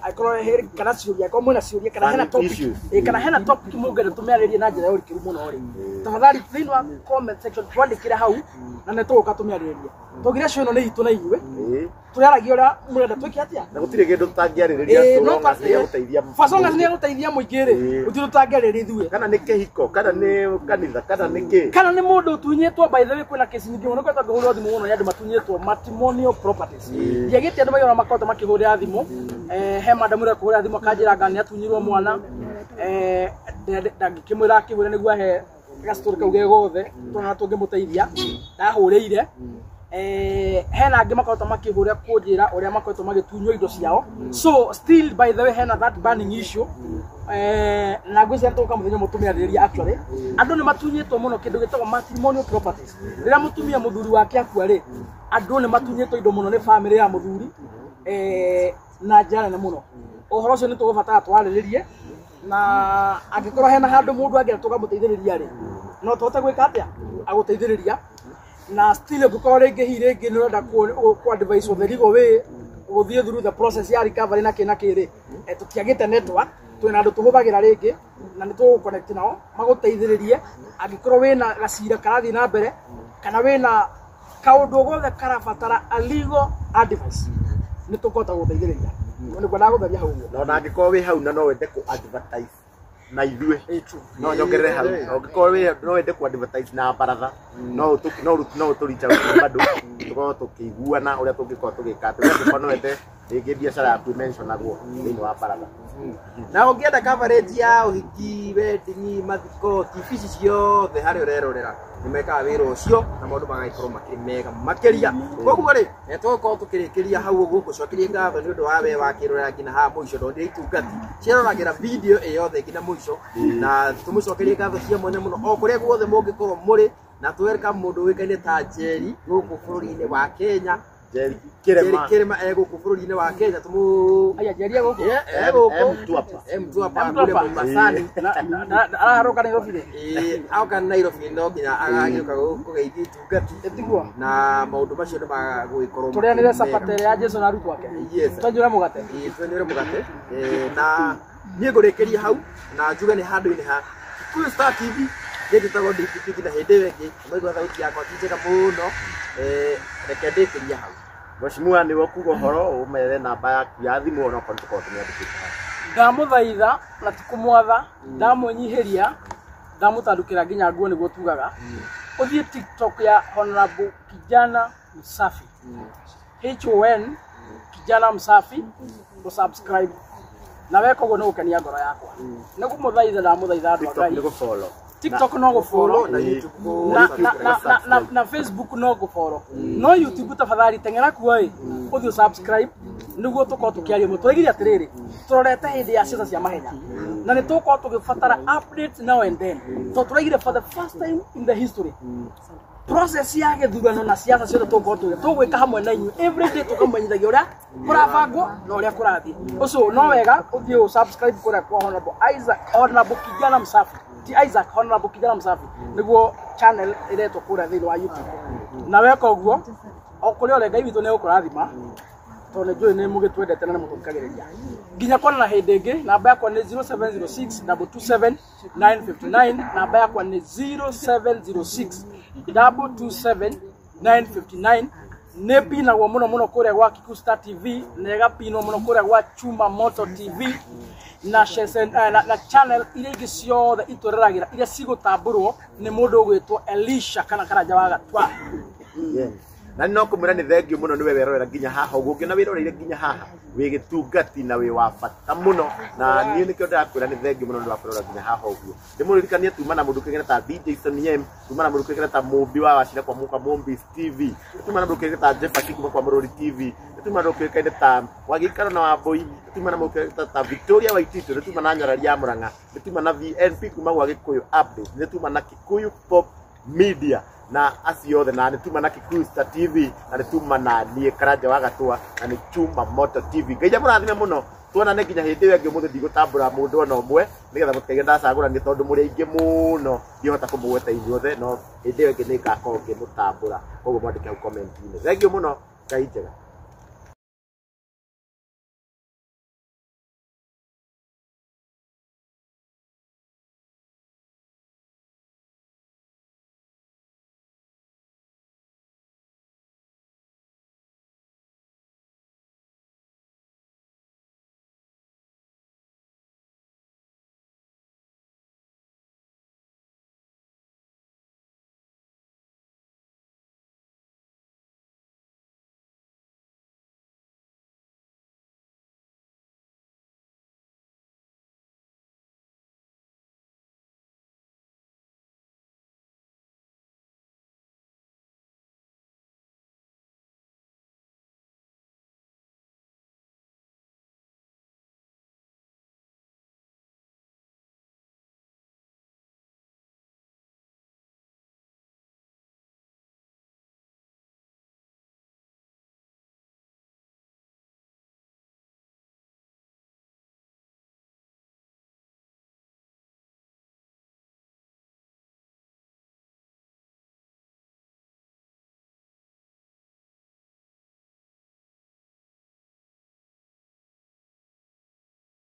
Angĩkorwo he kana ciũria, angĩkorwo mwĩna ciũria kana hena topic, kana hena topic mũngĩenda tũmĩarĩrie na njĩra ya ũrikĩru mũno rĩ, tafadhali thĩinĩ wa comment section twandĩkĩre hau, na nĩ tũgũka tũmĩarĩrĩrie. Tũgire show ĩno nĩ itũ na inyuĩ, tũrĩaragia ũrĩa mũrenda twĩke atĩa, na gũtirĩ kĩndũ tũtangĩarĩrĩria so long as nĩ gũteithia for long as nĩ gũteithia mũingĩ rĩ, gũtirĩ tũtangĩarĩrĩria ithuĩ. Kana nĩ kĩhiko, kana nĩ kanitha, kana nĩ kĩ, kana nĩ mũndũ ũtunyĩtwo. By the way, kwĩna kesi nyingĩ mũno kwetwo ngĩhũrĩrwo thimũ mũno nĩ andũ matunyĩtwo matrimonial properties. Ndiagĩte andũ maigana makoretwo makĩhũrĩra thimũ. He madam ũrĩa kũhũrĩra thimũ akanjĩra anga nĩ atunyirwo mwana. Ndangĩkĩmwĩra akĩhũre nĩguo ahe gastory kau ge gothe, tuona tũngĩmũteithia. Ndahũrĩire, hena angĩ makoretwo makĩhũra kũnjĩra ũrĩa makoretwo magĩtunywo indo ciao. So still, by the way, hena that burning issue, na ngwĩciria tũgũka mũthenya ũmwe tũmĩarĩrĩrie. Actually andũ nĩ matunyĩtwo mũno kĩndũ gĩtagwo matrimonial properties. Rĩrĩa mũtumia mũthuri wake akua rĩ, andũ nĩ matunyĩtwo indo mũno nĩ family ya mũthuri, na njĩra nene mũno. Ũhoro ũcio nĩ tũgũbatara twarĩrĩrie, na angĩkorwo hena handũ mũndũ angĩenda tũkamũteithĩrĩria rĩ, no tũhote gwĩka atĩa agũteithĩrĩria. Na still ũngĩkorwo rĩngĩ hihi rĩngĩ nĩ ũrenda ku advise the legal way gũthiĩ through the process ya recovery na kĩ na kĩ rĩ, tũtiagĩte network, twĩna andũ tũhũthagĩra rĩngĩ na nĩ tũgũ nao magũteithĩrĩrie. Angĩkorwo wĩna gacira karathiĩ na mbere kana wĩna kaũndũ gothe karabatara a legal advice, nĩ tũkũhota gũteithĩrĩria. Nĩguo ndagũtheria hau ũguo. Na ona angĩkorwo wĩ hau na no wende kũ advertise na ithuĩ, no nyongerere hau, na ũngĩkorwo wĩ no wende kũ advertise na baratha, no ũtũ reach out bado tũkorwo tũkĩiguana ũrĩa tũngĩkorwo tũgĩka atĩ angĩkorwo no wende rĩngĩ biacara yaku ĩmentionagwo thĩinĩ wa baratha. Na ũngĩenda coverage ya ũhiki, wedding, mathiko, TV ici ciothe harĩa ũrerorera, nĩ mekaga wĩra ũcio na maũndũ magagĩkorwo makĩrĩ mega makĩria. Koguo rĩ, tũgũkorwo tũkĩrĩkĩria hau ũguo. Gũcokeria ngatho nĩ ũndũ wa we wakĩrorera nginya haha mũico. Ndonire itungati ciaroragĩra video ĩ yothe nginya mũico, na tũmũcokerie ngatho cia mwanya mũno o kũrĩa guothe mũngĩkorwo mũrĩ. Na tũ welcome mũndũ ũĩkaine ta Njeri gũkũ bũrũri-inĩ wa Kenya. Jerry Kirema. Kirema egũkũ bũrũri-inĩ wa Kenya tũmũ Aya njeria gũkũ. Egũkũ. M Mtwapa. Mtwapa M Mtwapa. kũrĩa Mombasani. Araharũka Nairobi rĩ. Ĩĩ, aoka Nairobi no nginya agagĩũka kũgeithia itungati Ĩtiguo. na maũndũ macio nĩ magũgĩkorwo Tũrĩanĩre mega. capati ĩrĩa ya Jesu na arutwo ake. Yes. Twanjũre mũgate. Ĩĩ, twenere mũgate. Na niĩ ngũrĩkĩria hau na njuge nĩ handũ-inĩ ha Kikuyu Star TV niĩ njĩtagwo DPP nginya hĩndĩ ĩyo ĩngĩ maigua thauti yakwa ti njega mũno. Reke ndĩkĩrie hau. Mheshimiwa nĩwe kuga ũhoro ũmere namba yaku ya thimũ ona okorwo tũkorwo tũmĩandĩkĩte haha. Ndamũthaitha na ti kũmwatha, ndamwĩnyihĩria, ndamũtandũkĩra nginya nguo nĩguo tugaga. Ũthiĩ TikTok ya Honorable Kijana Msafi. HON Kijana Msafi, ũsubscribe. Na weka ũguo nĩ gũkenia ngoro yakwa. Nĩ kũmũthaitha ndamũthaitha andũ a TikTok Ngai. nĩ gũfollow. TikTok no gũfollow na YouTube na, na, na, na, na, na Facebook no gũfollow no YouTube tafadhali teng'era kuo ĩ ũthiĩ subscribe nĩguo tũkorwo tũkĩaria mũno. Tũraigire atĩrĩrĩ tũrorete hĩndĩ ya ciaca cia mahenya na nĩ tũgũkorwo tũgĩbatara updates now and then tondũ tũraigire for the first time in the history process ya gĩthurano na ciaca ciothe tũgũkorwo tũgĩ tũgwĩka hamwe na inyuĩ every day tũkamenyithagia ũrĩa kũrabangwo na ũrĩa kũrathiĩ ũcio no wega ũthiĩ ũ subscribe kũrĩa kwa Honorable Isaac Honorable Kijana Msafi ti Isaac Honorable Kijana Msafi nĩguo channel ĩretwo kũrĩa thĩinĩ wa YouTube na weka ũguo o kũrĩa ũrĩ Ngai witũ nĩ egũkũrathima tondũ nĩ njũĩ nĩ mũgĩtwendete na nĩ mũtũthikagĩrĩria nginya kuonana hĩndĩ ĩngĩ namba yakwa nĩ 0706 227 959 namba yakwa nĩ 0706 227 959 nĩ pinagwo mũno mũno kũrĩa gwa Kikuyu Star TV na ĩgapinwo mũno kũrĩa gwa Chuma Moto TV na, Shesen, na channel iria ingĩ ciothe itũreragĩra iria cigũtambũrwo nĩ mũndũ ũgwĩtwo Elisha kana Karanja wa Gatwa. Yes. Na no kũmwĩra nĩ thengiũ mũno nĩwe werorera nginya haha ũguo ũngĩona wĩroreire nginya haha wĩ gĩtungati na wĩ wa bata mũno na niĩ nĩkĩo ndĩrakwĩra nĩ thengiũ mũno nĩ wa kũrora nginya haha ũguo ndĩmũririkanie tuma na mũndũ kĩgene ta DJ Sonny M tuma na mũndũ kĩgene ta Mũmbi wa Wacira kwa Mũka Mũmbi TV tuma na mũndũ kĩgene ta Jeffati kuma kwa Mũrũri TV tuma na mũndũ kĩgene ta Wagĩikaro na Wambũi tuma na mũndũ kĩgene ta Victoria Waititu tuma na Nyarari ya Mũrang'a tuma na VNP kuma gwa Gĩkũyũ Update nĩ tuma na Kikuyu Pop Media na acio othe na nĩ tuma na Kikuyu Star TV na nĩ tuma na niĩ Karanja wa Gatwa na nĩ Chuma Moto TV. Ngai amũrathime mũno tuonane nginya hĩndĩ ĩyo ĩngĩ ũmũthĩ ndigũtambũra mũndũ ona ũmwe nĩgetha mũtikaige ndacagũrania tondũ mũrĩ aingĩ mũno ndihota kũmũgweta inyuothe no hĩndĩ ĩyo ĩngĩ nĩ ngakorwo ngĩmũtambũra koguo mwandĩke hau comment-inĩ. Thengiũ mũno, Ngai njega.